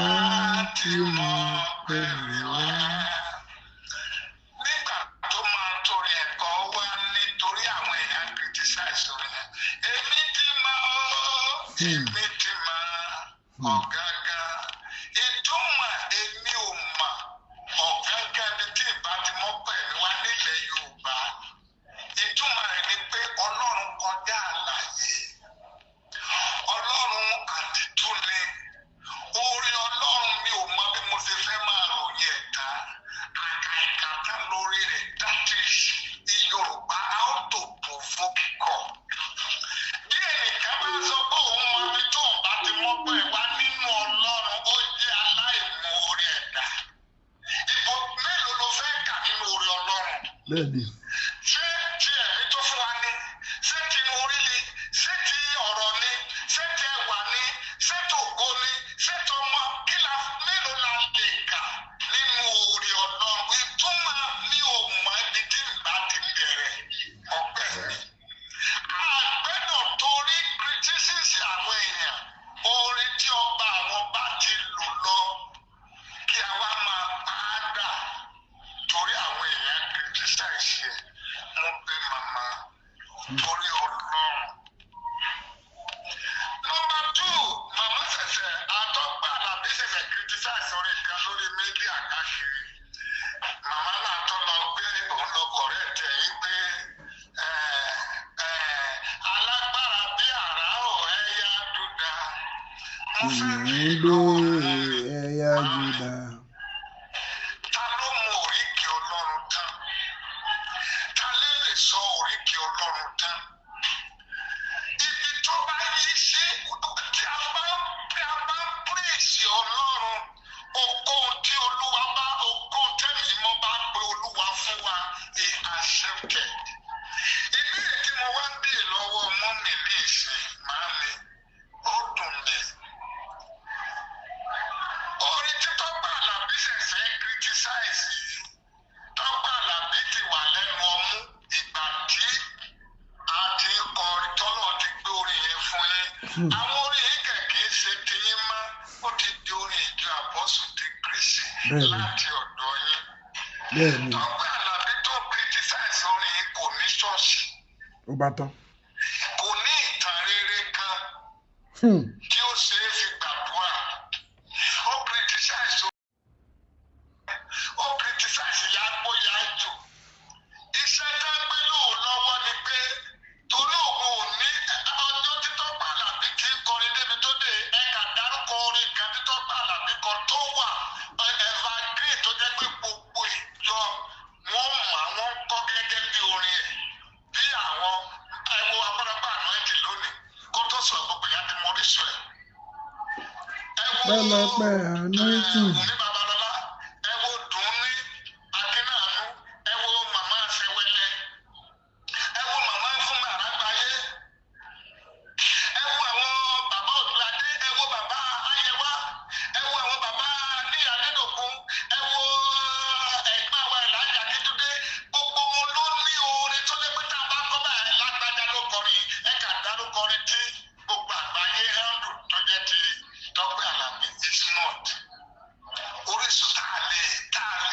A: ti mọ̀ pẹ̀lú wá. Nígbà tó máa torí ẹ̀kọ́ wá nítorí àwọn èèyàn criticize orin yẹn, èmi ti mọ̀ ó, èmi ti mọ̀ ọ̀gángan. Ìtumọ̀ èmi ò mọ̀ ọ̀gángan ibi tí ìbá ti mọ̀ pẹ̀lú wá nílẹ̀ Yorùbá, ìtumọ̀ rẹ̀ ni pé Ọlọ́run kọjá àlàyé, Ọlọ́run àdìtú ni orí Ọlọ́run. Mi ò mọ bí mo ṣe fẹ́ máa ròyìn ẹ̀dá àkàìkàtà lórí rẹ̀. That is the Yorùbá, how to provoke God. Bí ẹnìkan bá sọ pé òun mọ ibi tó ń bá ti mọ́pẹ́ wá nínú Ọlọ́run, ó jẹ́ aláìmoore ẹ̀dá. Ibo mélòó ló fẹ́ kà nínú orí Ọlọ́run?
B: Bẹ́ẹ̀ ni.
A: Ṣé ti ẹ̀mí tó fún wa ni? Ṣé ti orí ni? Ṣé ti ọ̀rọ̀ ni? Ṣé ti ẹwà ni? Ṣé ti ògo ni? Ṣé ti ọmọ? Kí la mélòó la lè kà nínú orí Ọlọ́run? Ìtumọ̀ mi ò mọ ibi tí n bá ti bẹ̀rẹ̀ ọpẹ́ mi. Àgbẹ̀dọ̀ torí criticism àwọn èèyàn, orin tí ọba àwọn bá ti lò lọ, kí a wá máa padà torí àwọn èèyàn criticize ẹ̀. Mo bẹ̀ màmá torí Ọlọ́run. Number two, màmá ṣẹ̀ṣẹ̀ àtọ́gbà Àlàbí ṣẹ̀ṣẹ̀ criticize orin kan lórí media káàkiri. Màmá náà tó lọ gbé òun lọ correct ẹ̀ yín pé alágbára bí àrá ò ẹ̀yà dúdà. Mo fẹ́ bí
B: Ìgbé
A: lọ́wọ́ mọ́ mi.
B: ẹ̀yà Júdà.
A: Ta ló mọ oríkì Ọlọ́run tán? Ta ló lè sọ oríkì Ọlọ́run tán? Ibi tó bá yí sí, tí a bá ń pèsè Ọlọ́run, okòó tí Olúwa bá, okòó tẹ̀mí mọ́ bá pe Olúwa fún wa, he accepted. Ìbéèrè tí mo wá ń bèèrè lọ́wọ́ mummy ní ìsìn, màámi, ó dùn mí. Orin tí Tọ́pẹ́ Àlàbí ṣẹ̀ṣẹ̀ criticize yìí, Tọ́pẹ́ Àlàbí ti wà lẹ́nu ọmú ìgbà tí a ti ń kọrin tọ́lọ̀ ti gbé orin yẹn fún yín. Àwọn orin yìí kẹ̀kẹ́ ṣe ti yín mọ́, ó ti di orin ìjọ àpọ́sù ti Kristi
B: Bẹ́ẹ̀ni.
A: láti ọ̀dọ̀ yín.
B: Bẹ́ẹ̀ ni.
A: Tọ́pẹ́ Àlàbí tó criticize orin yìí kò ní ṣọ́ọ̀ṣì,
B: Ó bá tán.
A: Kò ní ìtàn rere kan tí ó ṣe é fi gbàdúrà. Ó criticize, ó criticize yàgbóyàjò. Iṣẹ́ tó ń gbé lóun lọ́wọ́ ni pé torí òun ò ní ọjọ́ tí Tọ́pẹ́ Àlàbí ti ń kọrin débi tó dé. Ẹ̀ka dárúkọ orin kan tí Tọ́pẹ́ Àlàbí kan tó wà evergreen, tó jẹ́ pé gbogbo ìjọ wọ́n mọ̀, àwọn ń kọ́ gẹ́gẹ́ bí orin ẹ̀, bí àwọn ẹ̀wọ̀ agbọ́dọ̀gbà anointing lónìí kó tó sọ gbogbo ìyá ti mọ orísun ẹ̀. Ẹ wo
B: Pẹ́lẹ́pẹ́ anointing.
A: Wùmí Babalọ́lá, ẹ wo Dùnní Akínàánú, ẹ wo màmá Ṣẹwẹlẹ, ẹ wo màmá Fúnmi Àràgbáyé, ẹ wo àwọn bàbá Òdúládé, ẹ wo bàbá Ayẹwà, ẹ wo àwọn bàbá Níyàdédòkun, ẹ wo ẹ̀gbọ́n àwọn Ìlàjà Akíntúndé. Gbogbo wọn ló ní orin tó lé pé tá a bá kọ́ báyìí, lágbájá ló kọrin. Ẹ kà dárúkọ orin tí gbogbo àgbáyé handle tó jẹ́ ti Tọ́pẹ́ Àlàbí is not orísun tá a lè tá a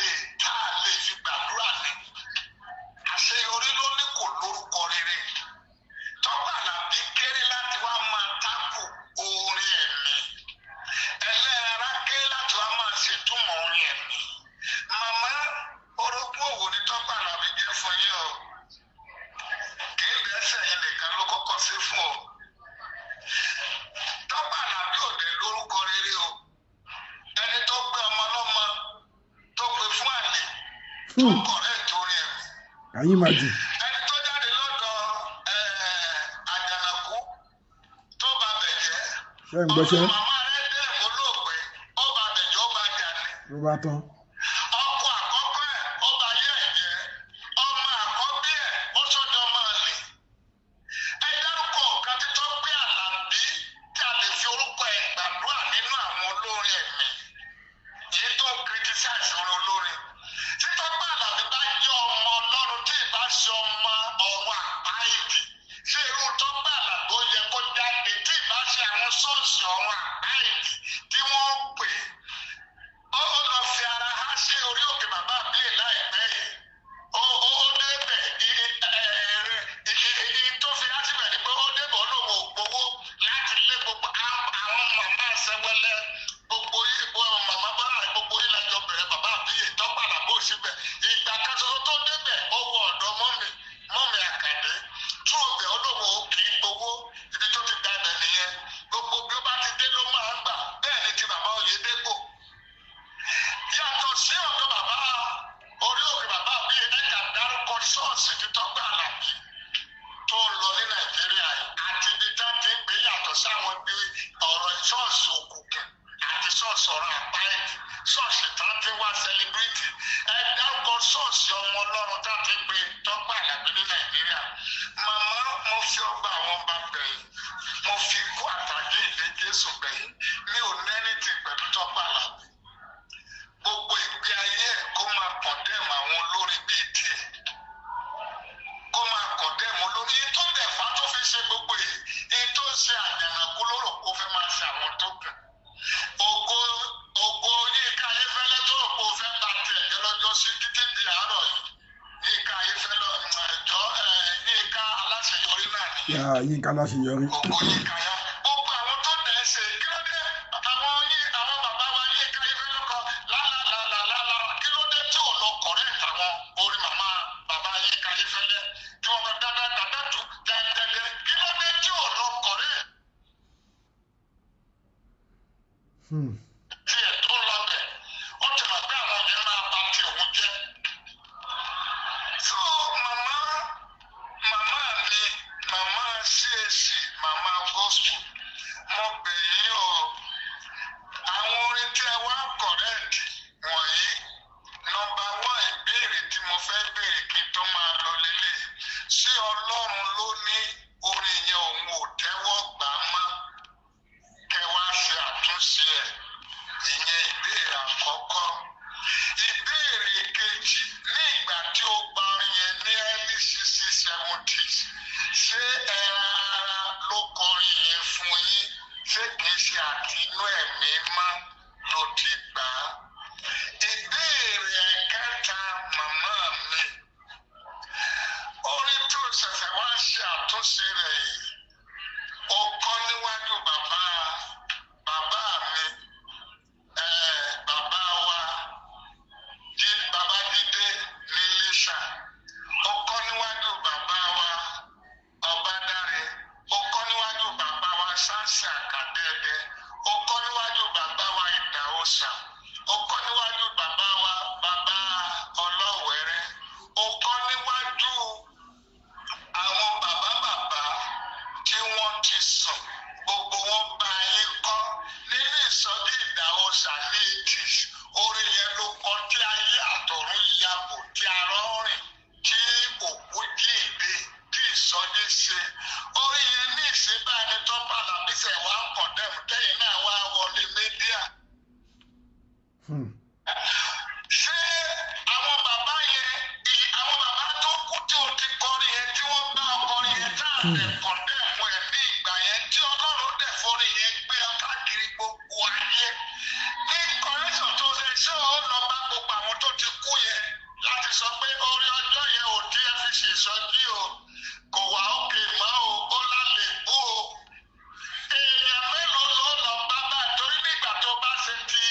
A: ṣètúmọ̀ orin ẹ̀mí. Màmá, orogún òwò ní Tọ́pẹ́ Àlàbí jẹ́ fún yín o. Kì í dẹ́sẹ̀ yín nìkan ló kọ́kọ́ sí fún o. Tọ́pẹ́ Àlàbí ò dé lórúkọ rere o. Ẹni tó gbé ọmọ lọ́mọ tó gbé fún àlè tó kọ̀rẹ́ torí ẹ̀mí.
B: Can you imagine?
A: Ẹni tó jáde lọ́dọ̀ Àjànàkú tó ba bẹ̀ jẹ́.
B: Ṣé ń gbọ́ṣẹ́?
A: Ọ̀dọ̀ màmá rẹ̀ dẹ̀ olóògbé, ó ba bẹ̀ jẹ́, ó ba jà ní.
B: Ló bá tán.
A: Ọkọ àkọ́kọ́ ẹ̀, ó ba yé ẹ̀ jẹ́. Ọmọ àkọ́bí ẹ̀, ó sọ́jọ́ máa lè. Ẹ dárúkọ ọ̀kan tí Tọ́pẹ́ Àlàbí tí a lè fi orúkọ ẹ̀ gbàdúrà nínú àwọn olórin ẹ̀mí. Èyí tó ń criticize orin olórin. Tí Tọ́pẹ́ Àlàbí bá jẹ́ ọmọ Ọlọ́run tí ìbá ṣe ọmọ ọ̀run àpáìdì, ṣé irú Tọ́pẹ́ Àlàbí ó yẹ kó jáde tí ìbá ṣe àwọn ṣọ́ọ̀ṣì ọ̀run àpáìdì tí wọ́n ń pè? Ó lọ fi ara há sí orí òkè bàbá àbílẹ̀ láìpẹ́ yìí. Ó débẹ̀ tó fi há síbẹ̀ ni pé ó débẹ̀ ó lóun ò gbowó láti lé gbogbo àwọn màmá sẹ́wẹ́lẹ́ gbogbo yìí, gbogbo màmá bọ́lá rẹ̀, gbogbo yìí lájọ bẹ̀rẹ̀ bàbá àbíyè. Tọ́pẹ́ Àlàbí ò síbẹ̀. Ìgbà kan ṣoṣo tó débẹ̀, ó wọ ọ̀dọ̀ mọ́mì Àkàndé tú ọbẹ̀, ó lóun ò kì í gbowó. Ibi tó ti gba ibẹ̀ nìyẹn. Gbogbo bí ó bá ti dé ló máa ń gbà. Bẹ́ẹ̀ ni ti bàbá Oyèdépò. Yàtọ̀ sí ọ̀dọ̀ bàbá orí òkè bàbá àbíyè, ẹ̀ka dárúkọ ṣọ́ọ̀ṣì tí Tọ́pẹ́ Àlàbí tó ń lọ ní Nàìjíríà yìí àti ibi tá ti ń gbé, yàtọ̀ sáwọn ibi ọ̀rọ̀ ṣọ́ọ̀ṣì òkùnkùn àti ṣọ́ọ̀ṣì ọ̀rọ̀ àpáẹ̀dì, ṣọ́ọ̀ṣì tá ti wá celebrity. Ẹ dárúkọ ṣọ́ọ̀ṣì ọmọ Ọlọ́run tá ti ń gbé Tọ́pẹ́ Àlàbí ní Nàìjíríà. Màmá, mo fi ọba àwọn ọba bẹ̀yìn, mo fi kú àtàgé ìdè Jésù bẹ̀yìn, mi ò nẹ́ni tì pẹ̀lú Tọ́pẹ́ Àlàbí. Gbogbo ìgbé ayé ẹ̀, kó máa condemn àwọn olórin bíi tiẹ̀, kó máa condemn olórin yìí tó dẹ̀ fà tó fi ṣe gbogbo yìí. Yìí tó ń ṣe Àjànàkú lórò kó fẹ́ máa ṣe àwọn tó kù. Ògo Yínká Ayéfẹ́lẹ́ tó rò pé ó fẹ́ bá tiẹ̀ jẹ́ lọ́jọ́ sí títí di àárọ̀ yìí. Yínká Ayéfẹ́lẹ́ ẹ̀jọ́, Yínká Aláṣeyọrí náà nìyẹn.
B: Yà Yínká Aláṣeyọrí.
A: Ògo Yínká yá. Gbogbo àwọn tó dẹ̀ ṣe, kí ló dé? Àwọn yín, àwọn bàbá wa Yínká Ayéfẹ́lẹ́ kọ lálálálálá, kí ló dé tí ò lọ correct àwọn orin màmá bàbá Yínká Ayéfẹ́lẹ́ tí wọ́n kọ dáadáa dáadáa dẹ́dẹ́dẹ́? Kí ló dé tí ò lọ correct tiẹ̀ tó lọ bẹ̀? Ó ti mọ̀ pé àwọn yẹn máa bà ti òun jẹ́. So màmá, màmá mi, màmá CAC, màmá gospel, mo bẹ̀ yín o. Àwọn orin tí ẹ wá correct wọ̀nyí, number one ìbéèrè tí mo fẹ́ béèrè kí n tó máa lọ lélẹ̀: ṣé Ọlọ́run ló ní orin yẹn òun ò tẹ́wọ́ gbà á mọ́ kẹ wá ṣe àtúnṣe ẹ̀? Ìyẹn ìbéèrè àkọ́kọ́. Ìbéèrè kejì, ní ìgbà tí ó gba orin yẹn ní early 60s, 70s, ṣé ẹran ara ló kọrin yẹn fún yín? Ṣé kìí ṣe àtinú ẹ̀mí mọ́ ló ti gbà á? Ìbéèrè ẹ̀kẹta, màmá mi, orin tó ṣẹ̀ṣẹ̀ wá ṣe àtúnṣe rẹ̀ yìí, ó kọ́ níwájú bàbá bàbá mi, bàbá wa bàbá Jídé ní Iléṣà, ó kọ́ níwájú bàbá wa Ọbádáre, ó kọ́ níwájú bàbá wa Sáǹsì Àkàdéẹdẹ, ó kọ́ níwájú bàbá wa Ìdàwọ̀sà, ó kọ́ níwájú bàbá wa bàbá Ọlọ́wẹ̀rẹ́, ó kọ́ níwájú àwọn bàbá bàbá tí wọ́n ti sùn. Gbogbo wọn bá yín kọ́ nínú ìsọjí Ìdàwọ̀sà ní 80s. Orin yẹn ló kọ tí ayé àtọ̀run yabò, tí arọ́ rìn, tí òkú jíǹde, tí ìsọjí ṣe orin yẹn. Ní ìsìn báyìí ní Tọ́pẹ́ Àlàbí sẹ̀ wá ń condemn, tẹ́yìn náà wá wọlé media. Ṣé àwọn bàbá yẹn, àwọn bàbá tó kú tí o ti kọrin yẹn, tí wọ́n bá ọkọrin yẹn, tá a lè condemn ẹ̀ ní ìgbà yẹn, tí Ọlọ́run dẹ̀ forin yẹn gbé ọ káàkiri gbogbo ayé, ní correction tó ṣe, ṣé ó lọ bá gbogbo àwọn tó ti kú yẹn láti sọ pé orin ọjọ́ yẹn ò tí ẹ fi ṣèṣọjí o, kò wá òkè mọ́ o, ó lálẹ́ bú o? Èèyàn mélòó ló lọ bá bá? Torí nígbà tó bá ṣe ti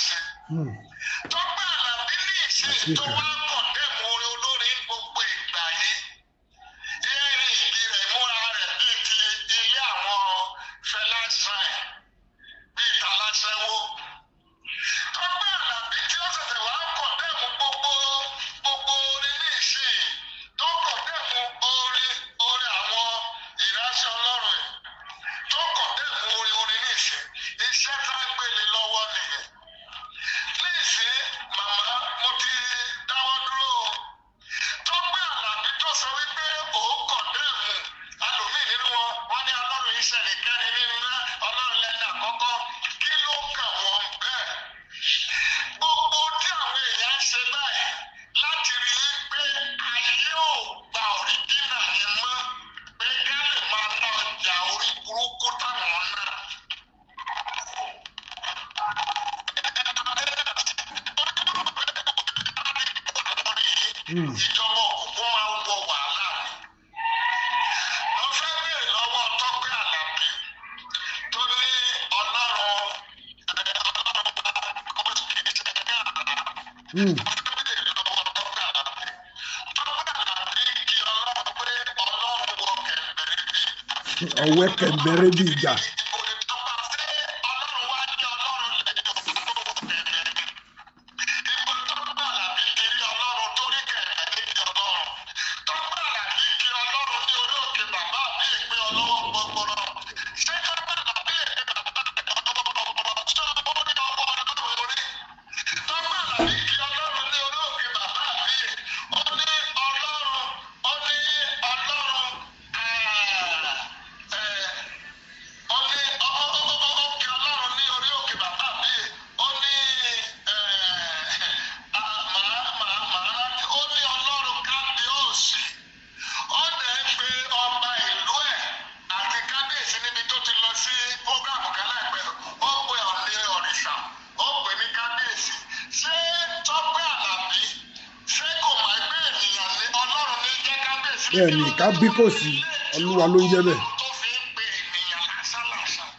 A: ṣe. Tọ́pẹ́ Àlàbí ní ìṣe tó
B: Àṣekà.
A: wá condemn orin olórin gbogbo ìgbà yìí. Earring rẹ̀, ìmúra rẹ̀ bíi ti ilé àwọn Fẹlá Shrine, bíi tàlàṣẹ́wó. Tọ́pẹ́ Àlàbí tí ó ṣẹ̀ṣẹ̀ wá condemn gbogbo orin ní ìsìn, tó condemn orin àwọn ìránṣẹ́ Ọlọ́run ẹ̀, tó condemn orin ní ìsìn, iṣẹ́ tá a gbélé lọ́wọ́ nìyẹn. Ní ìsìn, màmá, mo ti dáwọ́ dúró o. Tọ́pẹ́ Àlàbí tó sọ wípé òun condemn alòmíì nínú wọn, wọ́n ní Ọlọ́run iṣẹ́ nìkẹ́ni nínú Ọlọ́run lẹ́nu àkọ́kọ́. Kí ló kàn wọ́n bẹ́ẹ̀? Gbogbo tí àwọn èèyàn ń ṣe báyìí láti rí i pé ayé ò gba original yẹn mọ́, pé ká lè máa ná ọjà orí burúkú táwọn ná. Ìjọba òkùnkùn máa ń wọ wàhálà ni. Mo fẹ́ béèrè lọ́wọ́ Tọ́pẹ́ Àlàbí tó ní Ọlọ́run kò kì í ṣe ní àlá. Mo fẹ́ béèrè lọ́wọ́ Tọ́pẹ́ Àlàbí. Tọ́pẹ́ Àlàbí kí Ọlọ́run pé Ọlọ́run wọ kẹ̀mbẹ̀rẹ̀ bí.
B: Ọ̀wẹ́ kẹ̀mbẹ̀rẹ̀ bí ìjà.
A: Ìbò ni Tọ́pẹ́ ṣé Ọlọ́run wá jẹ́ Ọlọ́run lẹ́yìn tó wọ kẹ̀mbẹ̀rẹ̀? Ìbò Tọ́pẹ́ Àlàbí ti rí Ọlọ́run tó rí kẹ̀mbẹ̀rẹ̀ bí Ọlọ́run. Tọ́pẹ́ Àlàbí kí Ọlọ́run ní orí òkè bàbá àbí ìpín ọlọ́wọ́ gbọgbọrọ. Ṣé Tọ́pẹ́ Àlàbí lè pe bàbá rẹ̀ ọlọ́wọ́ gbọgbọrọ? Ṣé ó ní ọwọ́ Ọlọ́run orí? Tọ́pẹ́ Àlàbí kí Ọlọ́run ní orí òkè bàbá àbí ó ní Ọlọ́run, ó ní Ọlọ́run, ó ní òkè Ọlọ́run ní orí òkè bàbá àbí ó ní màá rántí, ó ní Ọlọ́run kábíyèsí. Ó dẹ̀ ń pe ọba ìlú ẹ̀ àti kábíyèsí níbi tó ti lọ sí prógrámù kan láìpẹ́. Ó pe Ọ̀ọ̀ni Ọ̀rìṣà, ó pè ní kábíyèsí. Ṣé Tọ́pẹ́ Àlàbí ṣé kò mọ̀ pé ènìyàn ní Ọlọ́run ní jẹ́ kábíyèsí?
B: Bẹ́ẹ̀ ni, kábíkòsí Olúwa ló ń jẹ́ bẹ́ẹ̀.
A: Tó fi ń pe ènìyàn lásán lásán.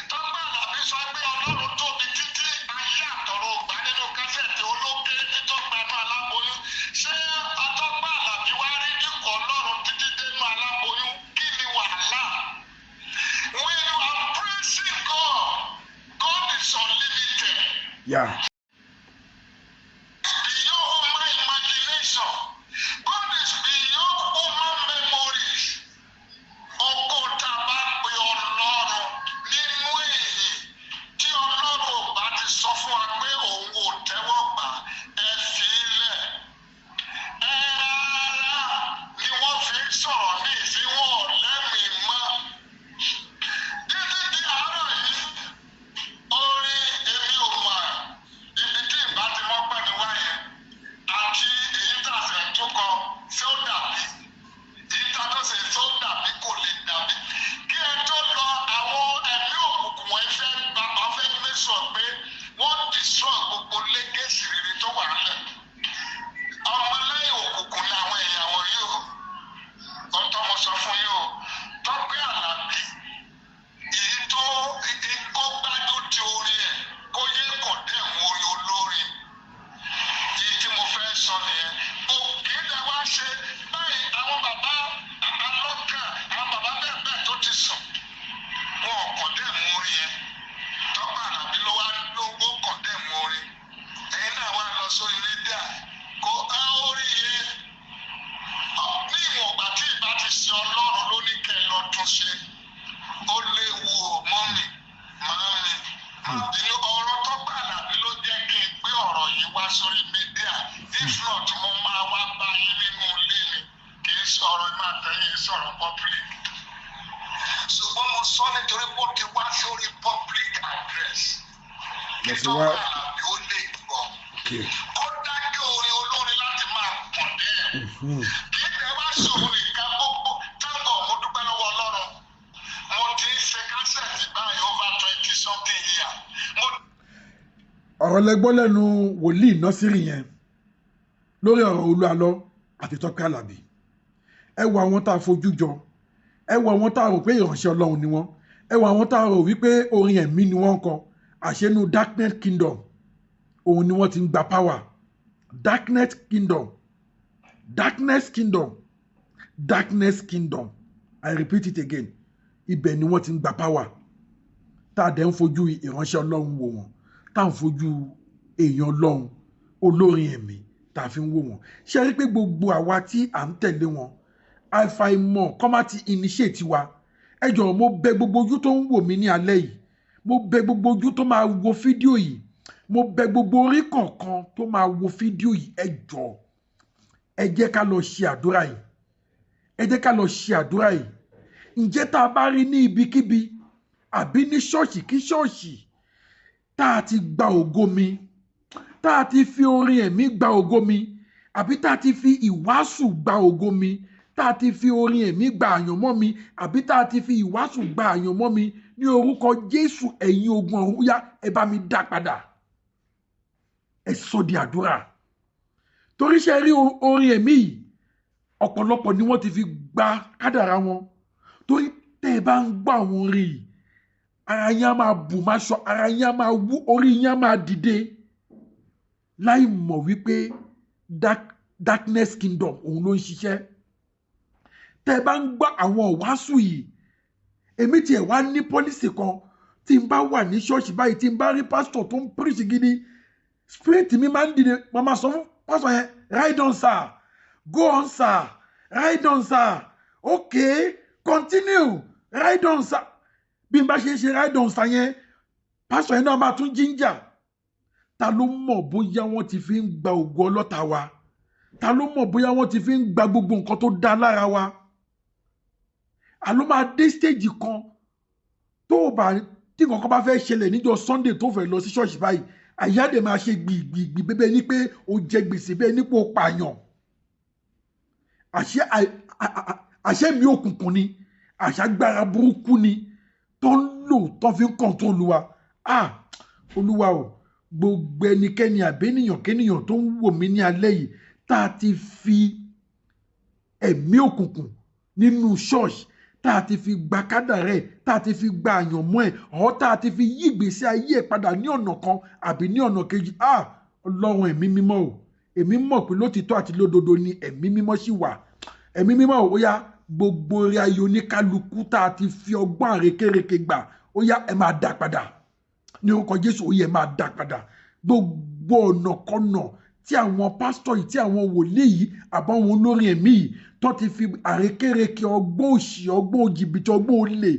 A: Tọ́pẹ́ Àlàbí sọ pé Ọlọ́run tóbi títí ayé àtọ̀run ò gbà nínú kásẹ̀tì olókè títọ́ gbanú aláboyún. Ṣé Tọ́pẹ́ Àlàbí wá rí dípò Ọlọ́run títí dénú aláboyún? Kí ni wàhálà? When you are praising God, God is unlimited. Beyond human imagination. God is beyond human memories. Ọkọ tá a bá pe Ọlọ́run nínú èyí tí Ọlọ́run ò bá ti sọ fún wa pé òun ò tẹ́wọ́ gbà, ẹ fi í lẹ̀. Ẹ rárá ni wọ́n fi ń sọ̀rọ̀ ní ìsínwó lẹ́mìí mọ́. Títí di àárọ̀ yìí, orin èmi ò mọ̀ ibi tí ìbá ti mọ́ pẹ́ mi wá yẹn àti èyí tá a sì ń tún kọ ṣé ó dàbí èyí tá a tó ṣe ṣé ó dàbí kò lè dàbí. Kí ẹ tó lọ, àwọn ẹ̀mí òkùnkùn wọn fẹ́ gba wọn fẹ́ make sure pé wọ́n destroy gbogbo legacy rere tó wà ńlẹ̀. Ọmọlẹ́yìn òkùnkùn ni àwọn èèyàn wọ̀nyí o. Ohun tó mo sọ fún yín o, Tọ́pẹ́ Àlàbí èyí tó kó gbájú ti orin ẹ̀ kó yé condemn orin olórin. Èyí tí mo fẹ́ sọ nìyẹn. Kò kì í dẹ wá ṣe báyìí. Àwọn bàbá alọ́kàn, àwọn bàbá bẹ́ẹ̀ bẹ́ẹ̀ tó ti sùn, wọn ò condemn orin yẹn. Tọ́pẹ́ Àlàbí ló wá ló ó condemn orin. Ẹ̀yin náà wá lọ sórí media kó á orin yẹn ní ìwọ̀n ìgbà tí ìbá ti ṣe Ọlọ́run ló ní kẹ́ ẹ lọ tún ṣe. Ó léwu o, mummy, màámi, inú ọ̀rọ̀ Tọ́pẹ́ Àlàbí ló jẹ́ kí n gbé ọ̀rọ̀ yìí wá sórí media. If not, mo máa wá bá yín nínú ilé ni. Kì í sọ̀rọ̀ máa tẹ̀yìn sọ̀rọ̀ public, ṣùgbọ́n mo sọ nítorí bó ti wá sórí public address kí
B: Lọ sí wá.
A: Tọ́pẹ́ Àlàbí ó lè gbọ́ kó dákẹ́ orin olórin láti máa condemn. Kì í tẹ́ wá sòrò nìkan gbogbo táǹgọ̀. Mo dúpẹ́ lọ́wọ́ Ọlọ́run, mo ti ń ṣe kásẹ̀tì báyìí over 20 something year. Mo
B: Ọ̀rọ̀ lẹ́gbọ́ lẹ́nu wòlíì Nọ́sírì yẹn lórí ọ̀rọ̀ Olú Alọ́ àti Tọ́pẹ́ Àlàbí. Ẹ wo àwọn tá a fojú jọ, ẹ wo àwọn tá a rò pé ìránṣẹ́ Ọlọ́run ni wọ́n, ẹ wo àwọn tá a rò wípé orin ẹ̀mí ni wọ́n ń kọ, àṣẹnú darknet kingdom. òun ni wọ́n ti ń gba power. Darkness kingdom, darkness kingdom, darkness kingdom, I repeat it again, ibẹ̀ ni wọ́n ti ń gba power. Tá a dẹ̀ ń fojú ìránṣẹ́ Ọlọ́run wò wọ́n, tá à ń fojú èèyàn Ọlọ́run, olórin ẹ̀mí, tá a fi ń wò wọ́n. Ṣe rí pé gbogbo àwa tí à ń tẹ̀lé wọn, àìfàìmọ̀ kọ́ má ti initiate wa. Ẹ jọ̀ọ́, mo bẹ̀ gbogbo ojú tó ń wò mí ní alẹ́ yìí, mo bẹ̀ gbogbo ojú tó máa wo fídíò yìí, mo bẹ̀ gbogbo orí kọ̀ọ̀kan tó máa wo fídíò yìí, ẹ jọ̀ọ́, ẹ jẹ́ ká lọ ṣe àdúrà yìí, ẹ jẹ́ ká lọ ṣe àdúrà yìí. Ǹjẹ́ tá a bá rí ní ibikíbi àbí ní ṣọ́ọ̀ṣì kí ṣọ́ọ̀ṣì tá a ti gba ògo mi, tá a ti fi orin ẹ̀mí gba ògo mi, àbí tá a ti fi ìwàásù gba ògo mi, tá a ti fi orin ẹ̀mí gba àyànmọ́ mi, àbí tá a ti fi ìwàásù gba àyànmọ́ mi, ní orúkọ Jésù, ẹ̀yin ogun ọ̀run, yá, ẹ bá mi dá padà. Ẹ sọ di àdúrà. Torí ṣe rí orin ẹ̀mí yìí, ọ̀pọ̀lọpọ̀ ni wọ́n ti fi gba kádàrá wọn. Torí tẹ́ ẹ bá ń gbọ́ àwọn orin yìí, ara yín á máa bù máa sọ, ara yín á máa wú, orí yín á máa dìde, láì mọ̀ wípé darkness kingdom òun ló ń ṣiṣẹ́. Tẹ́ ẹ bá ń gbọ́ àwọn ìwàásù yìí, èmi tiẹ̀ wá ní policy kan: tí n bá wà ní ṣọ́ọ̀ṣì báyìí, tí n bá rí pásítọ̀ tó ń preach gidi, spirit mi máa ń dìde. Màá máa sọ fún pásítọ̀ yẹn, "Ride on, sir. Go on, sir. Ride on, sir. Okay, continue. Ride on, sir." Bí n bá ṣe ń ṣe "ride on, sir" yẹn, pásítọ̀ yẹn náà máa tún jíńjà. Ta ló mọ̀ bóyá wọ́n ti fi ń gba ògo ọlọ́ta wa? Ta ló mọ̀ bóyá wọ́n ti fi ń gba gbogbo nǹkan tó dá lára wa? Àló máa dé stage kan tó o bá tí nǹkan kan bá fẹ́ ṣẹlẹ̀ níjọ́ Sunday tó fẹ́ lọ sí ṣọ́ọ̀ṣì báyìí, àyà dẹ̀ máa ṣe gbìgbìgbì bẹ́ẹ̀ ni pé o jẹ gbèsè, bẹ́ẹ̀ ni pé o pààyàn. Àṣẹ mi òkùnkùn ni, àṣàgbára burúkú ni tó ń lò tó fi ń control wa. Ah, Olúwa o! Gbogbo ẹnikẹ́ni àbẹ́nìyàn kénìyàn tó ń wò mí ní alẹ́ yìí, tá a ti fi ẹ̀mí òkùnkùn nínú ṣọ́ọ̀ṣì, tá a ti fi gba kádàrá ẹ̀, tá a ti fi gba àyànmọ́ ẹ̀, ọ̀ tá a ti fi yí ìgbésí ayé ẹ̀ padà ní ọ̀nà kan àbí ní ọ̀nà kejì, ah, Ọlọ́run ẹ̀mí mímọ́ o, èmi mọ̀ pé lótìtọ́ àti lódodo ni ẹ̀mí mímọ́ sì wà. Ẹ̀mí mímọ́ o, ó yá, gbogbo orí ayé oníkálukú tá a ti fi ọgbọ́n àrékérekè gbà, ó yá, ẹ máa dá padà ní orúkọ Jésù. Ó yẹ, máa dá padà. Gbogbo ọ̀nàkọ́nà tí àwọn pásítọ̀ yìí, tí àwọn wòlíì yìí, àbáwọn olórin ẹ̀mí yìí tó ti fi àrékérekè, ọgbọ́n òṣì, ọgbọ́n jìbìtì, ọgbọ́n olè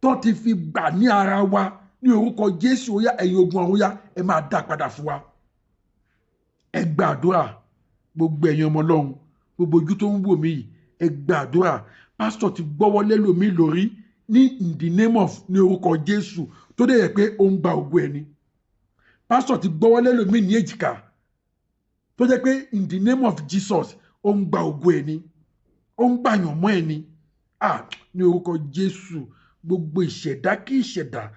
B: tó ti fi gbà ní ara wa, ní orúkọ Jésù, ó yá, ẹ̀yin ogun ọ̀run, yá, ẹ máa dá padà fún wa. Ẹ gbàdúrà. Gbogbo ẹ̀yin ọmọ Ọlọ́run, gbogbo ojú tó ń wò mí yìí, ẹ gbàdúrà. Pásítọ̀ ti gbọ́wọ́ lẹ́lòmíì lórí ní in the name of, ní orúkọ Jésù, tó dẹ̀ yẹ pé ó ń gba ògo ẹni. Pásítọ̀ ti gbọ́wọ́ lẹ́lòmíì ní èjìká, tó jẹ́ pé in the name of Jesus, ó ń gba ògo ẹni, ó ń gbàyàn mọ́ ẹni. Ah, ní orúkọ Jésù, gbogbo ìṣẹ̀dá kí ìṣẹ̀dá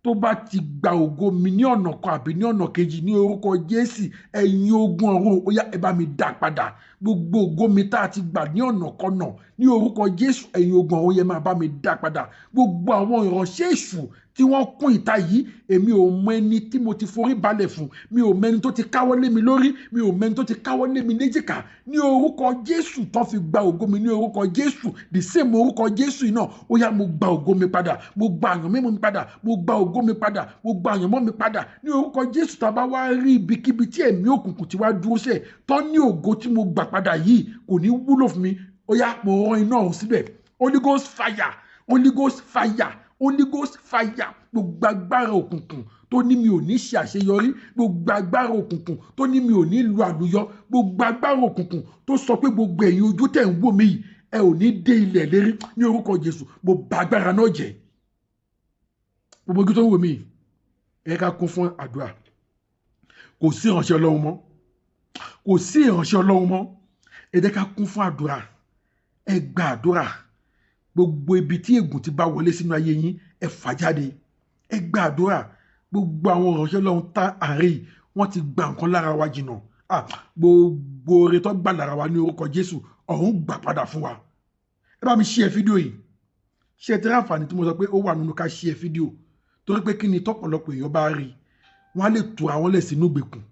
B: tó bá ti gba ògo mi ní ọ̀nà kan àbí ní ọ̀nà kejì, ní orúkọ Jésù, ẹ̀yin ogun ọ̀run, ó yá, ẹ bá mi dá padà. Gbogbo ògo mi tá a ti gbà ní ọ̀nà kọ́nà, ní orúkọ Jésù, ẹ̀yin ogun ọ̀run yẹn, máa bá mi dá padà. Gbogbo àwọn ìránṣẹ́ èṣù tí wọ́n kún ìta yìí, èmi ò mọ ẹni tí mo ti forí balẹ̀ fún, mi ò mọ ẹni tó ti káwọ́ lé mi lórí, mi ò mọ ẹni tó ti káwọ́ lé mi léjìká, ní orúkọ Jésù, tó fi gba ògo mi, ní orúkọ Jésù, the same orúkọ Jésù yìí náà, ó yá, mo gba ògo mi padà, mo gba àyànmọ́ mi padà, mo gba ògo mi padà, mo gba àyànmọ́ mi padà ní orúkọ Jésù. Tá a bá wá rí ibikíbi tí ẹ̀mí òkùnkùn ti wá dúró sẹ̀ tó ní ògo tí mo gbà padà yìí kò ní wúlò fún mi, ó yá, mo rán iná ọ̀hún síbẹ̀. Holy Ghost fire, Holy Ghost fire, Holy Ghost fire! Gbogbo agbára òkùnkùn tó ní mi ò ní ṣe àṣeyọrí, gbogbo agbára òkùnkùn tó ní mi ò ní lu àlùyọ, gbogbo agbára òkùnkùn tó sọ pé gbogbo ẹ̀yin ojú tẹ̀ ń wò mí yìí, ẹ ò ní dé ilẹ̀ lérí, ní orúkọ Jésù, mo bà agbára náà jẹ́. Gbogbo ojú tó ń wò mí yìí, ẹ ká kún fún àdúrà. Kò sí ìránṣẹ́ Ọlọ́run mọ́, kò sí ìránṣẹ́ Ọlọ́run mọ́. Ẹ jẹ́ ká kún fún àdúrà. Ẹ gba àdúrà. Gbogbo ibi tí ègún ti bá wọlé sínú ayé yín, ẹ fà jáde. Ẹ gba àdúrà. Gbogbo àwọn ìránṣẹ́ Ọlọ́run tá àárẹ̀ yìí, wọ́n ti gba nǹkan lára wa jìnnà. Ah, gbogbo oore tó gbà lára wa, ní orúkọ Jésù, ọ̀run gbà padà fún wa. Ẹ bá mi share fídíò yìí. Ṣé ẹ ti rí àǹfààní tí mo sọ pé ó wà nínú ká share fídíò? Torí pé kí ni, tọ́pọ̀lọpọ̀ èèyàn bá rí, Wọ́n á lè tu àwọn lẹ̀ sínú ìgbèkùn,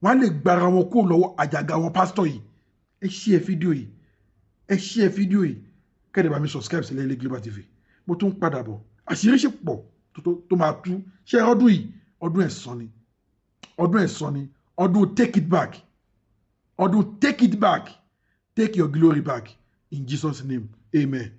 B: wọ́n á lè gbára wọn kúrò lọ́wọ́ àjàgà àwọn pásítọ̀ yìí. Ẹ share fídíò yìí, ẹ share fídíò yìí, kẹ́ẹ̀dẹ̀ bá mi subscribe sí Ẹlẹ́yẹlé Global TV. Mo tún padà bọ̀, àṣírí ṣì pọ̀ tó máa tú. Ṣé ọdún yìí, ọdún ẹ̀san ni, ọdún ẹ̀san ni, ọdún take it back, ọdún take it back, take your glory back in Jesus' name, amen.